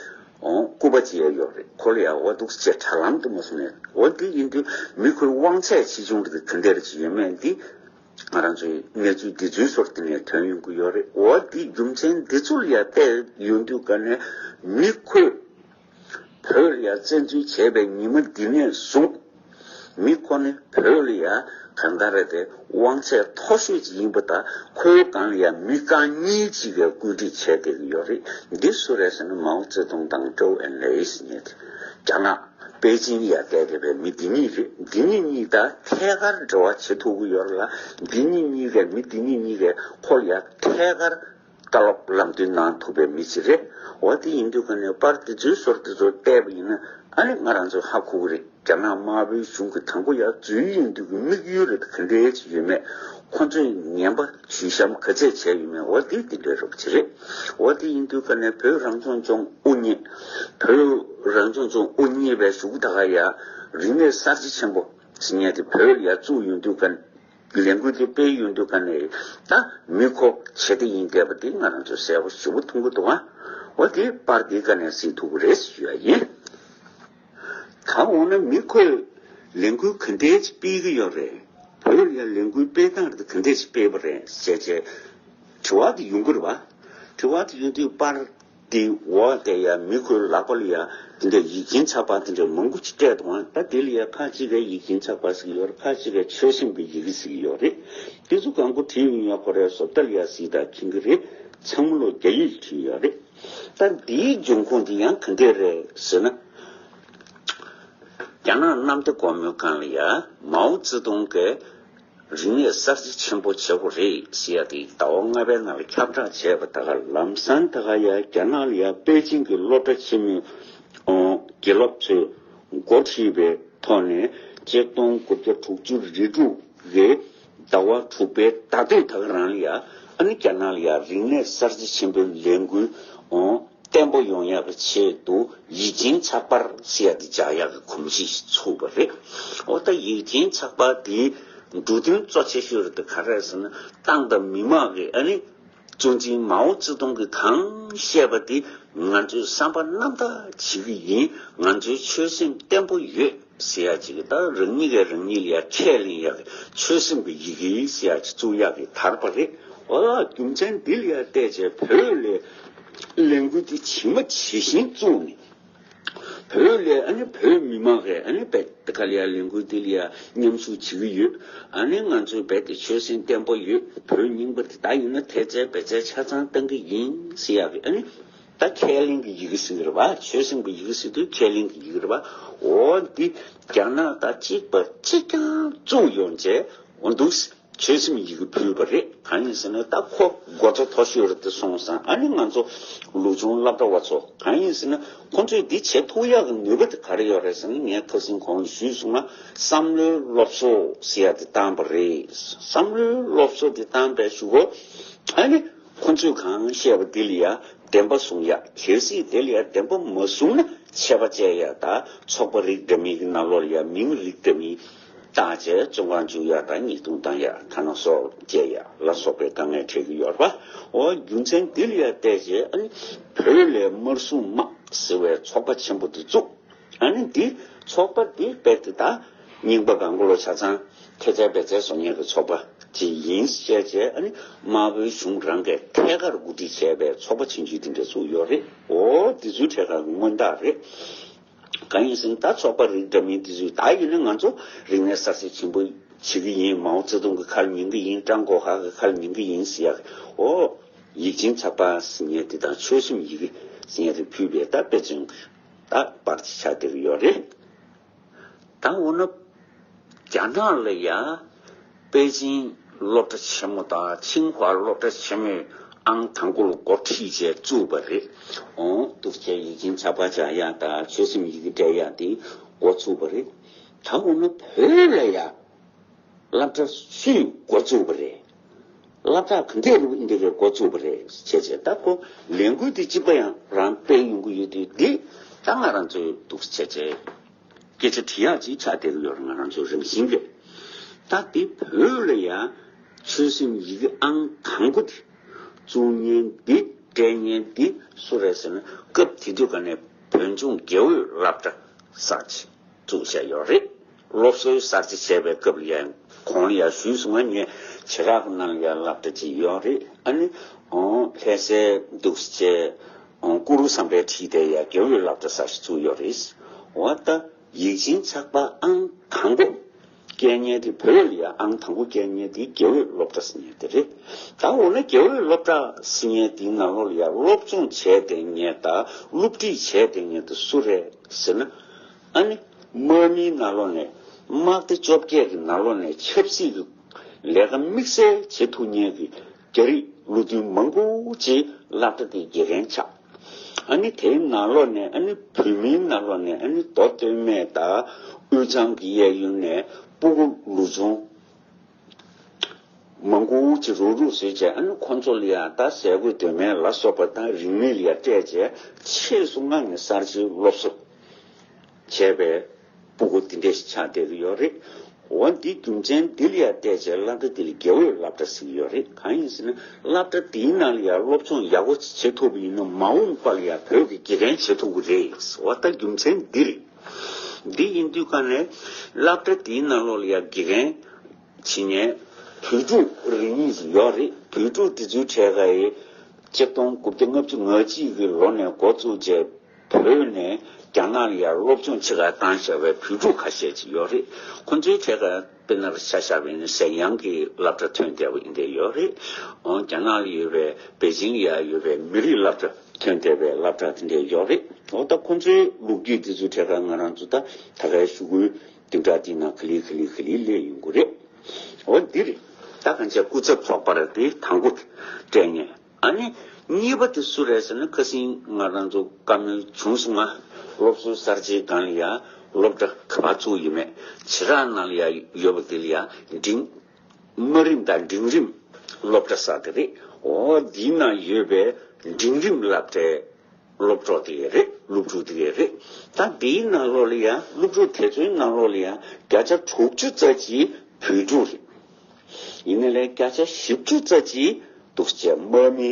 ཨོ་སྐུད་པ་ཅིག་ཡང་ཡོད་རེད། ཁོ་ལ་ཡང་འོ་འདུག་སེ་བྱས་དྲ་ལམ་དུ་མ་སོང་ནས་འོ་འདི་ཡིན་དུས་མི་ཁོའི་དབང་ཚད་ཆེ་ཆུང་རེད་ག་འདྲ་རེ་ཅིག་ཡོད་མེད་འདི་ང་རང་ཚོའི་གནས་ཚུལ་འདི་ཚོའི་ཟུར་དེ་ནས་ཐོན་ཡོང་གི་ཡོད་རེད། འོ་འདི་རྒྱུ་མཚན་འདི་ཚོ་ལ་ཡང་བལྟས་ཡོང་དུས་ག་ནས་མི་ཁོས་བོད་ལ་ཡང་བཙན་འཛུལ་བྱས་པའི་ཉི་མ་འདི་ནས་བཟུང་། མི་ཁོ་ནི་བོད་ལ་ཡ་གང་ལྟར་རེད་དེ་དབང་ཚད་མཐོ་ཤོས་ཅིག་ཡིན་པ་དང་ཁོའི་སྒང་ལ་ཡ་མི་རྐང་གཉིས་ཅིག་གིས་བཀོད་སྒྲིག་བྱས་བསྡད་ཀྱི་ཡོད་རེད། འདི་སུ་རེད་ཟེར་ན་མའོ་ཙེ་ཏུང་དང་ཀྲོའུ་ཨེན་ལེ་ཟེར་མཁན་དེ་རྒྱ་ནག་པེ་ཅིན་ལ་ཡ་བསྡད་བསྡད་པའི་མི་འདི་གཉིས་རེད། འདི་གཉིས་གཉིས་དང་ཐད་ཀར་འབྲེལ་བ་བྱེད་ཐུབ་ཀྱི་ཡོད་རེད་ལ་འདི་གཉིས་གཉིས་ཀས་མི་འདི་གཉིས་གཉིས་ཀས་ཁོ་ལ་ཡ་ཐད་ཀར། བཀའ་སློབ་ལམ་སྟོན་གནང་ཐུབ་པའི་མི་ཞིག་རེད། འོ་དེ་ཡིན་དུས་ཀ་ནས་པར་དེ་ཚོའི་ཟུར་དེ་ཚོ་བལྟས་པ་ཡིན་ན་ཨ་ནི་ང་རང་ཚོ་ཧ་གོ་གི་རེད། རྒྱ་ནག་དམར་པོའི་གཞུང་གི་དང་པོ་ཡར་འཛུལ་ཡོང་དུས་ཀྱི་དམིགས་ཡུལ་རེད། ག་འདྲའི་ཅིག་ཡོད་མེད། ཁོ་ཚོས་ངན་པ་ཇུས་བཤམས་ག་ཚད་བྱས་ཡོད་མེད། འོ་དེ་དེ་འདྲའི་རོབ་ཅིག་རེད། འོ་དེ་ཡིན་དུས་ཀ་ནས་བོད་རང་སྐྱོང་ལྗོངས་དབུ་བརྙེས། བོད་རང་སྐྱོང་ལྗོངས་དབུ་བརྙེས་པའི་གཞུག་ད་ག་ཡ་རིག་གནས་གསར་བརྗེ་ཆེན་པོ་ཟེར་མཁན་དེ་བོད་ལ་ཡར་བཙུགས་ཡོང་དུས་ཀ་ལས་འགུལ་དེ་སྤེལ་ཡོང་དུས་ཀ་ནས་ད་མི་ཁོ་བྱེད་དེ་ཡིན་བསྡད་པ་དེ་ང་རང་ཚོས་གསལ་པོ་ཞེ་པོ་མཐོང་གི་འདུག་ཨ། འོ་དེ་པར་དེ་ཀ་ནས་གཟིགས་ཐུབ་ཀྱི་རེད་ཞུ་ཡ་ཡིན། ད་འོ་ན་མི་ཁོས་ལས་འགུལ་ག་འདྲས་ཅིག་སྤེལ་གི་ཡོད་རེད། བོད་ལ་ཡ་ལས་འགུལ་སྤེལ་སྟངས་དེ་ག་འདྲས་ཅིག་སྤེལ་བ་རེད་ཟེར་བྱས་དྲི་བ་དེ་ཡོང་གི་རེད་བ། དྲི་བ་དེ་ཡོང་དུས་པར་དེ་འོག་དེ་ཡ་མི་ཁོའི་ལག་པ་ལ་ཡ་དེ་འདྲ་ཡིག་ཆེན་ཚགས་པར་དེ་འདྲ་མང་པོ་ཅིག་སྤྲད་འདུག་ད་དེ་ལ་ཡ་ཁ་ཅིག་ག་ཡིག་ཆེན་ཚགས་པར་ཟེར་གི་ཡོད་རེད། ཁ་ཅིག་ག་ཆོད་སེམས་ཀྱི་ཡི་གེ་ཟེར་གི་ཡོད་རེད། དེ་ཚོ་གང་པོ་བྲིས་ཡོང་ཡ་ཁོ་རའི་བཟོ་ལྟ་ལ་ཡ་གཟིགས་དང་མཁྱེན་གི་རེད། ཚང་མ་ལོ་རྒྱ་ཡིག་བྲིས་ཡོད་རེད། ད་འདིའི་འབྱུང་ཁུངས་འདི་ཡང་ག་འདྲས་རེད་ཟེར་ན། རྒྱ་ནག་གནམ་བདེ་སྒོ་མོའི་སྒང་ལ་ཡ་མའོ་ཙེ་ཏུང་གིས་རིག་གནས་གསར་བརྗེ་ཆེན་པོ་བྱེད་དགོས་རེད་ཟེར་ཡ་དེ་ཟླ་བ་ལྔ་པའི་ནང་ལ་ཁྱབ་བསྒྲགས་བྱས་པ་ད་ག་ལམ་སང་ད་ག་ཡ་རྒྱ་ནག་ལ་ཡ་པེ་ཅིང་གི་སློབ་གྲྭ་ཆེན་མོའི་དགེ་སློབ་ཚོས་འགོ་ཁྲིད་པའི་ཐོག་ནས་ཆིག་སྟོང་དགུ་བརྒྱ་དྲུག་ཅུ་རེ་དྲུག་གི་ཟླ་བ་དྲུག་པའི་ཟླ་སྟོད་ད་ག་རང་ལ་ཡ་ཨ་ནི་རྒྱ་ནག་ལ་ཡ་རིག་གནས་གསར་བརྗེ་ཆེན་པོའི་ལས་འགུལ་ཨོ་བརྟན་པོ་ཡོང་ཡག་གི་ཆེད་དུ་ཡིག་ཆེན་ཚགས་པར་ཟེར་ཡག་དེ་རྒྱག་ཡག་གི་གོམས་གཤིས་ཤིག་ཚུགས་པ་རེད། ཨོ་ད་ཡིག་ཆེན་ཚགས་པར་དེའི་འབྲུ་དོན་གཙོ་ཆེ་ཤོས་རེད་དེ་ག་རེ་རེད་ཟེར་ན་ཏང་དང་མི་དམངས་ཀྱིས་ཨ་ནི་གཙོ་འཛིན་མའོ་ཙེ་ཏུང་གིས་གང་བཤད་པ་དེ་ང་ཚོས་བསམ་པ་རྣམ་དག་བྱེད་ཀྱི་ཡིན། ང་ཚོའི་ཆོད་སེམས་བརྟན་པོ་ཡོད། ཟེར་ཡ་ཅིག་ད་རང་ཉིད་ཀྱིས་རང་ཉིད་ལ་ཡ་ཁས་ལེན་ཡག་གི་ཆོད་སེམས་ཀྱི་ཡི་གེ་ཟེར་ཡ་ཅིག་བཙུགས་ཡག་གི་དར་བ་རེད། འོ་རྒྱུ་མཚན་འདི་ལ་ཡ་བལྟས་བྱས་བོད་ལ་ལས་འགུལ་འདི་ཇི་མ་ཇི་བཞིན་བཙུགས་ནས་བོད་ལ་ཨ་ནི་བོད་མི་མང་གིས་ཨ་ནི་རྦད་དེ་ག་ལ་ཡ་ལས་འགུལ་འདི་ལ་ཡ་མཉམ་ཞུགས་བྱེད་ཀྱི་ཡོད། ཨ་ནི་ང་ཚོས་རྦད་དེ་ཆོད་སེམས་བརྟན་པོ་ཡོད། བོད་རྙིང་པ་འདི་ད་ཡིན་ན་དེ་ཚེ་བེད་སྤྱད་ཆ་ཚང་བཏང་གི་ཡིན་ཟེར་ཡག་གི་ཨ་ནི། ད་ཁས་ལེན་གྱི་ཡི་གེ་ཟེར་གྱི་རེད་པ། ཆོད་སེམས་ཀྱི་ཡི་གེ་ཟེར་དུས་ཁས་ལེན་གྱི་ཡི་གེ་རེད་པ། འོ་འདི་རྒྱ་ནག་དང་གཅིག་པ་གཅིག་རྐྱང་བཙུགས་ཡོང་བྱས་འོ་འདུག་ཆོད་སེམས་ཡི་གེ་ཕུལ་བ་རེད། གང་ཡིན་ཟེར་ན་ད་ཁོ་མགོ་ཚོ་མཐོ་ཤོས་རེད་དེ་སོང་ཙང་ཨ་ནི་ང་ཚོ་ལོ་ཆུང་སློབ་གྲྭ་བ་ཚོ་གང་ཡིན་ཟེར་ན་ཁོ་ཚོས་འདི་བྱེད་ཐུབ་ཡག་གི་ནུས་པ་དེ་ག་རེ་ཡོད་རེད་ཟེར་ན་ངས་ཁ་སང་གོང་ལ་ཞུས་སོང་ང་བསམ་བློའི་སློབ་གསོ་ཟེར་ཡག་དེ་བཏང་བ་རེད། བསམ་བློའི་སློབ་གསོ་དེ་བཏང་པའི་གཞུག་གུ་ཨ་ནི། ཁོ་ཚོས་གང་བཤད་པ་འདི་ལ་ཡ་བདེན་པ་བཟུང་ཡ། གལ་སྲིད་དེ་ལ་ཡ་བདེན་པ་མ་བཟུང་ན་ཆད་པ་བཅད་ཡ་དང་ཚོགས་པ་རིགས་འདྲ་མིན་གྱི་ནང་ལོགས་ལ་ཡ་མིང་རིགས་འདྲ་མིན་བཏགས་བྱས་བཙོན་ཁང་འཇུག་ཡ་དང་ཉེས་རྡུང་བཏང་ཡ་ཐ་ན་སྲོག་བཅད་ཡ་ལ་སོགས་པའི་དཀའ་ངལ་འཕྲད་ཀྱི་ཡོད་རེད་པ། འོ་རྒྱུ་མཚན་འདི་ལ་ཡ་བལྟས་བྱས་ཨ་ནི་བོད་ལ་དམར་སྲུང་དམག་ཟེར་བའི་ཚོགས་པ་ཆེན་པོ་དེ་བཙུགས། ཨ་ནི་འདི་ཚོགས་པ་འདི་རྦད་དེ་ད་རྙིང་པ་གང་ག་ལོ་ཆ་ཚང་ཐེ་ཚད་བེད་ཚད་བཟོ་མཁན་གྱི་ཚོགས་པ་ཅིག་ཡིན་ཟེར་བྱས་ཨ་ནི་དམར་པོའི་གཞུང་རང་གིས་ཐད་ཀར་གོ་སྒྲིག་བྱས་པའི་ཚོགས་པ་ཆུང་ཆུང་དེ་འདྲ་ཚུགས་ཡོད་རེད། འོ་འདི་ཚོའི་གྲས་ཁག་གི་མངོན་རྟགས་རེད། གང་ཡིན་ཟེར་ན་ད་ཚོགས་པ་རིགས་འདྲ་མིན་དེ་ཚོས་ད་ཡིན་ན་ང་ཚོ་རིག་གནས་གསར་བརྗེ་ཆེན་པོ་བྱེད་ཀྱི་ཡིན། མའོ་ཙེ་ཏུང་གི་ཁ་ལ་ཉན་གྱི་ཡིན། ཀྲང་གོ་ཧྭ་གི་ཁ་ལ་ཉན་གྱི་ཡིན་ཟེར་ཡག་གི་འོ་ཡིག་ཆེན་ཚགས་པར་ཟེར་མཁན་དེ་དང་ཆོད་སེམས་ཡི་གེ་ཟེར་མཁན་དེ་ཕུལ་བས་ད་དཔེ་མཚོན་གྱི་ད་པར་ཅིག་ཆགས་བསྡད་ཀྱི་ཡོད་རེད། ད་འོ་ན་རྒྱ་ནག་ལ་ཡ་པེ་ཅིང་སློབ་གྲྭ་ཆེན་མོ་དང་ཆིང་ཧྭ་སློབ་གྲྭ་ཆེན་མོའི་ཨང་དང་པོ་ལ་འགོ་ཁྲིད་བྱས་བཙུགས་པ་རེད། འོང་འདུག་བྱས་ཡིག་ཆེན་ཚགས་པར་སྦྱང་ཡ་དང་ཆོད་སེམས་ཡི་གེ་སྤྲད་ཡ་དེ་འགོ་ཚུགས་པ་རེད། ད་འོ་ན་བོད་ལ་ཡ། སློབ་གྲྭ་སུས་འགོ་བཙུགས་པ་རེད། སློབ་གྲྭ་ག་འདྲས་རུ་འདི་གས་འགོ་བཙུགས་པ་རེད་བྱས་བྱས་ད་ཁོ་ལས་འགུལ་འདི་གཅིག་པ་ཡང་རང་སྤེལ་ཡོང་གི་ཡོད་དུས་འདི་ད་ང་རང་ཚོའི་འདུག་བྱས་བྱས་སྐད་ཆ་དྲི་ཡག་ཅིག་ཆགས་བསྡད་ཀྱི་ཡོད་རེད། ང་རང་ཚོའི་རང་བཞིན་གྱིས་ད་འདི་བོད་ལ་ཡང་ཆོད་སེམས་ཡི་གེ་ཨང་དང་པོ་འདི་བཙུགས་མཁན་འདི་སྤྲད་མཁན་འདི་སུ་རེད་ཟེར་ན་སྐབས་དེ་དུས་ག་ནས་བོད་ལྗོངས་དགེ་འོས་སློབ་གྲྭ་གསར་བརྗེ། བཙུགས་བྱས་ཡོད་རེད། སློབ་གསོའི་གསར་བརྗེ་བྱས་པའི་སྐབས་ལ་ཡང་གོང་ལ་ཡང་ཞུས་སོང་ང་ངས་བྱེ་བྲག་གི་ནང་ལ་ཡང་སློབ་གྲྭ་ཅིག་ཡོད་རེད། ཨ་ནི་ཨོ་ལྷ་སའི་འདུག་སེ་བྱས་ཨོ་ཀུ་རུ་བསམ་འཕེལ་ཁྲིད་དེ་ཡང་དགེ་འོས་སློབ་གྲྭ་གསར་ཞིག་བཙུགས་ཡོད་རེད། འོ་ད་ཡིག་ཆེན་ཚགས་པར་ཨང་དང་པོ་སྐྱེལ་མཁན་དེ་བོད་ལ་ཡང་ཨང་དང་པོ་སྐྱེལ་མཁན་དེ་དགེ་འོས་སློབ་གྲྭ་ཟེར་མཁན་དེ་རེད། ད་འོ་ན་དགེ་འོས་སློབ་གྲྭ་ཟེར་མཁན་དེའི་ནང་ལོགས་ལ་ཡང་སློབ་སྦྱོང་བྱས་བསྡད་མཁན་དང་སློབ་ཁྲིད་བྱས་བསྡད་མཁན་དེ་སུ་རེད་ཟེར་ན། ཨ་ནི། དམག་མིའི་ནང་ལོགས་ནས་དམག་སྡེ་བཅོ་བརྒྱད་ཀྱི་ནང་ལོགས་ནས་ཆབ་སྲིད་ཀྱི་ལས་ཀ་དམིགས་བསལ་བྱེད་ཐུབ་མཁན་གྱི་རྒྱ་རིགས་བློ་མཐུན་མང་པོ་ཅིག་སློབ་གྲྭ་དེའི་དགེ་རྒན་ཆགས། ཨ་ནི་དེའི་ནང་ལོགས་ནས་ཨ་ནི་བོད་མིའི་ནང་ལོགས་ནས་ཨ་ནི་མདོ་སྟོད་སྨད་དང་དབུས་གཙང་གི་གཡས་གཡོན་ནས་སྤུ་གུ་ལོ་ཆུང་མང་པོ་ཅིག་རུག་རུག་བཟོས་བྱས། ཨ་ནི་ཁོང་ཚོ་ལ་ཡང་ད་ཟས་གོས་གདོད་མའི་ལ་སོགས་པ་དང་རིག་གནས་ལ་ཡང་སྤྲད་བྱས། ཆེས་སུ་མངགས་ནས་གསར་བརྗེའི་སློབ་གསོ་བྱས་པའི་སྤུ་གུ་འདི་འདྲས་ཤིག་ཆགས་བསྡད་ཀྱི་ཡོད་རེད། འོ་འདི་རྒྱུ་མཚན་འདི་ལ་ཡང་བལྟས་བྱས་སློབ་གྲྭ་འདི་ལ་དགེ་འོས་སློབ་གྲྭ་ཟེར་གྱི་ཡོད་རེད། གང་ཡིན་ཟེར་ན་སློབ་གྲྭ་འདིའི་ནང་ལ་ཡང་སློབ་སྦྱོང་ཡག་པོ་བྱེད་ཐུབ་པ་ཡིན་ན་མ་འོངས་པ་ལ་ཡང་བོད་ཀྱི་དགེ་རྒན་བྱེད་ཐུབ་ཀྱི་རེད། འོ་ད་རྒྱུ་མཚན་འདི་རེད། འདི་ཡིན་དུས་ཀ་ནས་སློབ་གྲྭ་འདིའི་ནང་ལོགས་ལ་ཡང་དགེ་རྒན་བྱེད་མཁན་བོད་ཕྲུག་རེ་གཉིས་ཤིག་ཡོད་རེད། བོད་ཕྲུག་དེ་ཚོའི་གྲས་ཀ་ཡི་ཆིག་སྟོང་དགུ་བརྒྱ་ལྔ་བཅུ་ང་གཅིག་གི་ལོ་ནས་འགོ་བཙུགས་བྱས། བོད་ནས་རྒྱ་ནག་ལ་ཡར་སློབ་སྦྱོང་བྱེད་གར་བཏང་བཞག་པའི་བོད་ཕྲུག་ཁ་ཤས་ཅིག་ཡོད་རེད། ཁོང་ཚོའི་གྲས་ཀ་དཔེར་ན་ཆ་བཞག་པ་ཡིན་ན་ཟེར་ཡང་གི་སློབ་གྲྭ་ཐོན་བསྡད་པ་ཡིན་བསྡད་ཡོད་རེད། འོ་རྒྱ་ནག་ལ་ཡོད་པའི་པེ་ཅིང་ལ་ཡར་ཡོད་པའི་མི་རིགས་སློབ་གྲྭ་ཐོན་བསྡད་པའི་སློབ་གྲྭ་དེ་འདྲས་ཡོད་རེད། འོ་ད་ཁོང་ཚོའི་ལོ་རྒྱུས་དེ་ཚོའི་གྲས་ཀ་ང་རང་ཚོ་ད་ད་གའི་ཞུ་སྐུལ་བདུན་ཕྲག་དེའི་ནང་ག་ལེ་ག་ལེ་ག་ལེ་སླེབས་ཡོང་གི་རེད། འོ་འདི་རེད། ད་གང་ཅི་སྐུ་ཚབ་ཚོགས་པར་དེ་དང་པོ་སྤྲད་མཁན། ཨ་ནི་གཉིས་པ་དེ་སུ་རེད་ཟེར་ན། ཁ་སང་ང་རང་ཚོ་བཀའ་མོལ་བྱུང་སོང་ང་། སློབ་གསོ་གསར་བརྗེའི་སྒང་ལ་ཡང་སློབ་གྲྭ་ག་པར་བཙུགས་ཡོད་མེད། བྱེ་བྲག་ནང་ལ་ཡང་ཡོད་པ་དེ་ལ་ཡང་འབྲིང་། དམའ་རིམ་དང་འབྲིང་རིམ་སློབ་གྲྭ་ཟེར་དེ་རེད། འོ་འདིའི་ནང་ཡོད་པའི་འབྲིང་རིམ་སློབ་གྲྭའི་སློབ་གྲོགས་དེ་ག་རེད། སློབ་ཕྲུག་དེ་ག་རེད། ད་འདིའི་ནང་ལོགས་ལ་ཡང་སློབ་ཕྲུག་དེ་ཚོའི་ནང་ལོགས་ལ་ཡང་བརྒྱ་ཆ་དྲུག་ཅུ་རྩ་གཅིག་བོད་ཕྲུག་རེད། ཡིན་ནའི་ལས་བརྒྱ་ཆ་བཞི་བཅུ་རྩ་གཅིག་འདུག་སེ་དམག་མི།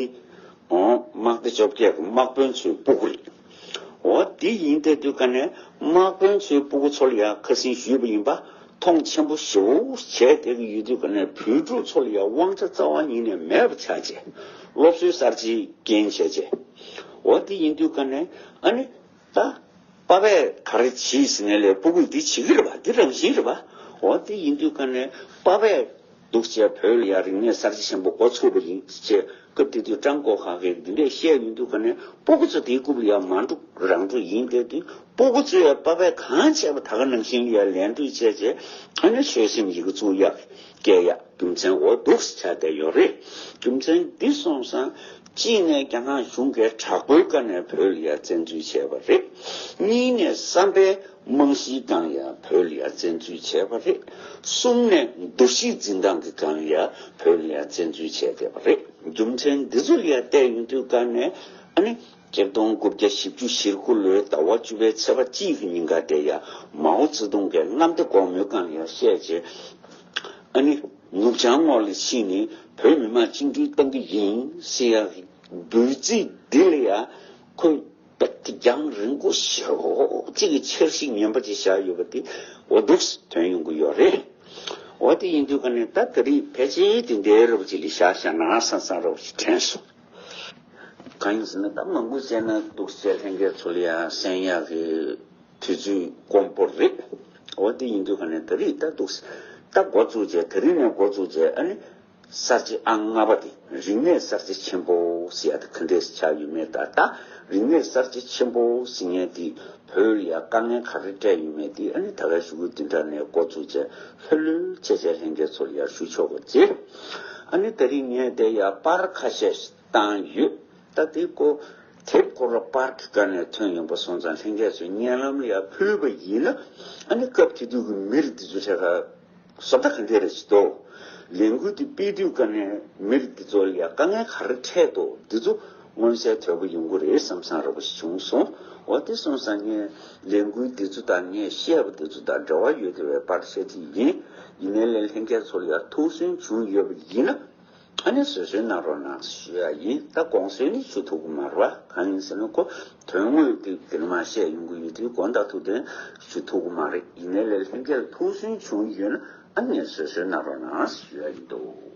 འོ་དམག་སྡེ་བཅོ་བརྒྱད་ཀྱི་དམག་དཔོན་ཚོའི་སྤུ་གུ་རེད། འོ་འདི་ཡིན་བསྡད་དུས་ཀ་ནས་དམག་དཔོན་ཚོའི་སྤུ་གུ་ཚོ་ལ་ཡང་ཁ་སང་ཞུས་པ་ཡིན་པ། མཐོང་ཆེན་པོ་ཞེ་པོ་བྱས་བསྡད་ཀྱི་ཡོད་དུས་ཀ་ནས་བོད་ཕྲུག་ཚོ་ལ་ཡང་དབང་ཆ་རྩ་བ་ཉིད་ནས་མེད་པ་ཆགས་བྱས། སློབ་གསོའི་གསར་བརྗེའི་རྐྱེན་བྱས་བྱས། འོ་འདི་ཡིན་དུས་ཀ་ནས་ཨ་ནི། ད་པ་ཕས་ག་རེ་བྱེད་ཟེར་ནས་ལས་སྤུ་གུས་འདི་བྱེད་ཀྱི་རེད་པ། འདི་རང་བཞིན་རེད་པ། འོ་དེ་ཡིན་དུས་ཀ་ནས་པ་ཕས་འདུག་སེ་བོད་ལ་ཡང་རིག་གནས་གསར་བརྗེ་ཆེན་པོ་འགོ་ཚུགས་པ་ཡིན་ཅེས་སྐབས་དེ་དུས་ཀྲང་གོ་ཧྭ་གིས་འདི་འདྲས་བཤད་ཡོང་དུས་ཀ་ནས་སྤུ་གུ་ཚོ་དེའི་རྐུབ་ལ་ཡང་མ་འགྲོ་རང་འགྲོ་ཡིན་བསྡད་དུས། སྤུ་གུ་ཚོས་ཡང་པ་ཕས་གང་བྱས་པ་ད་ག་ནང་བཞིན་ལ་ཡང་ལན་འདེབས་བྱས་བྱས། ཨ་ནི་ཆོད་སེམས་ཡི་གེ་བཙུགས་ཡག་སྐྱེལ་ཡག་རྒྱུ་མཚན་འོ་འདུག་སེ་ཆགས་བསྡད་ཡོད་རེད། རྒྱུ་མཚན་འདི་སོང་ཙང་། གཅིག་ནས་རྒྱ་ནག་གཞུང་གིས་དྲག་པོའི་སྒང་ནས་བོད་ལ་ཡང་བཙན་འཛུལ་བྱས་པ་རེད། གཉིས་ནས་བསམ་པའི་རྨང་གཞིའི་སྒང་ལ་ཡང་བོད་ལ་ཡང་བཙན་འཛུལ་བྱས་པ་རེད། གསུམ་ནས་འདུ་ཤེས་འཛིན་སྟངས་ཀྱི་སྒང་ལ་ཡང་བོད་ལ་ཡང་བཙན་འཛུལ་བྱས་བསྡད་པ་རེད། རྒྱུ་མཚན་འདི་ཚོ་ལ་ཡང་བལྟས་ཡོང་དུས་ཀ་ནས་ཨ་ནི། ཆིག་སྟོང་དགུ་བརྒྱ་བཞི་བཅུ་ཞེ་དགུ་ལོའི་ཟླ་བ་བཅུ་པའི་ཚེས་པ་གཅིག་གི་ཉིན་ཀ་དེ་ཡང་མའོ་ཙེ་ཏུང་གིས་གནམ་བདེ་སྒོ་མོའི་སྒང་ལ་ཡང་བཤད་བྱས། ཨ་ནི་ནུབ་བྱང་ངོས་ལ་ཕྱིན་ནས་བོད་མི་མང་བཅིངས་འགྲོལ་བཏང་གི་ཡིན་ཟེར་ཡག་གི་འབོད་ཚིག་འདི་ལ་ཡང་ཁོས་རྦད་དེ་རྒྱང་རིང་པོ་ཞེ་པོ་ཅིག་གི་འཆར་གཞི་ངན་པ་ཅིག་བཞག་ཡོད་པ་དེ་འོ་འདུག་སེ་ཐོན་ཡོང་གི་ཡོད་རེད། འོ་དེ་ཡིན་དུས་ཀ་ནས་ད་ད་རེས་ཕལ་ཆེར་དེ་འདྲའི་རབ་ཅིག་ལ་བཞག་བཞག་ན་བསམ་བསམ་རབ་ཅིག་དྲན་སོང་། གང་ཡིན་ཟེར་ན་ད་མང་པོ་བཤད་ན་འདུག་སེ་ལྷན་རྒྱས་ཚོ་ལ་ཡང་གསན་ཡག་གི་དུས་ཚོད་དཀོན་པོ་རེད། འོ་དེ་ཡིན་དུས་ཀ་ནས་ད་རེས་ད་འདུག་སེ་ད་འགོ་བཙུགས་བྱས། ད་རེས་ནས་འགོ་བཙུགས་བྱས། ཨ་ནི་གསར་བརྗེ་ཨང་ལྔ་པ་དེ་རིག་གནས་གསར་བརྗེ་ཆེན་པོ་ཟེར་ཡ་དེ་ག་འདྲས་ཆགས་ཡོད་མེད། ད་ད་རིག་གནས་གསར་བརྗེ་ཆེན་པོ་ཟེར་མཁན་དེ་བོད་ལ་ཡང་དཀའ་ངལ་ག་རེ་འཕྲད་ཡོད་མེད་དེ་ཨ་ནི་ད་ག་ཞུ་སྐུལ་བདུན་ཕྲག་ནས་འགོ་བཙུགས་བྱས། ལྷོད་ལྷོད་བྱས་བྱས་ལྷན་རྒྱས་ཚོ་ལ་ཡང་ཞུ་ཆོག་པ་བྱས། ཨ་ནི་ད་རིང་ངས་དེ་ཡང་པར་ཁ་ཤས་ཤིག་བཏང་ཡོད། ད་དེ་ཀོ་དེབ་ཀོ་ར་པར་གྱི་སྒང་ནས་ཐོན་ཡོང་པ་སོང་ཙང་། ལྷན་རྒྱས་ཚོས་བརྙན་ལམ་ལ་ཡང་ཕུལ་བ་ཡིན་ན། ཨ་ནི་སྐབས་དེ་དུས་ཀྱི་མི་རིགས་འདི་ཚོ་ཆ་ག་བཟོ་ལྟ་ག་འདྲས་རེད་ཅེས་དོ། ལས་འགུལ་དེ་སྤེལ་དུས་ཀ་ནས་མི་རིགས་འདི་ཚོ་ལ་ཡང་དཀའ་ངལ་ག་རེ་འཕྲད་དོ། འདི་ཚོ་མངོན་གསལ་དོད་པོ་ཡོང་གི་རེད་བསམ་བསམ་འདྲ་པོ་ཞིག་བྱུང་སོང་། འོ་དེ་སོང་ཙང་ངས་ལས་འགུལ་འདི་ཚོ་དང་ངས་བཤད་པ་འདི་ཚོ་དང་འབྲེལ་བ་ཡོད་བསྡད་པའི་པར་ཤ་ཅིག་ཡིན། ཡིན་ནའི་ལས་ལྷན་རྒྱས་ཚོ་ལ་ཡང་ཐུགས་སུན་བྱུང་ཡོད་པ་ཡིན་ན། ཨ་ནི་བཟོད་གསོལ་གནང་རོགས་གནང་ཞུ་ཡ་ཡིན། ད་དགོངས་སེལ་ནི་ཞུ་ཐུབ་ཀྱི་མ་རེད་པ། གང་ཡིན་ཟེར་ན་ཁོ་དོན་དངོས་དེ་དེ་ནས་མར་བཤད་ཡོང་གི་ཡོད་དུས་དགོངས་དག་ཐུགས་བདེན་ཞུ་ཐུབ་ཀྱི་མ་རེད། ཡིན་ནའི་ལས་ལྷན་རྒྱས་ལ་ཐུགས་སུན་བྱུང་ཡོད་ན། ཨ་ནི་བཟོད་གསོལ་གནང་རོགས་གནང་ཞུ་ཡ་ཡིན་འདུག།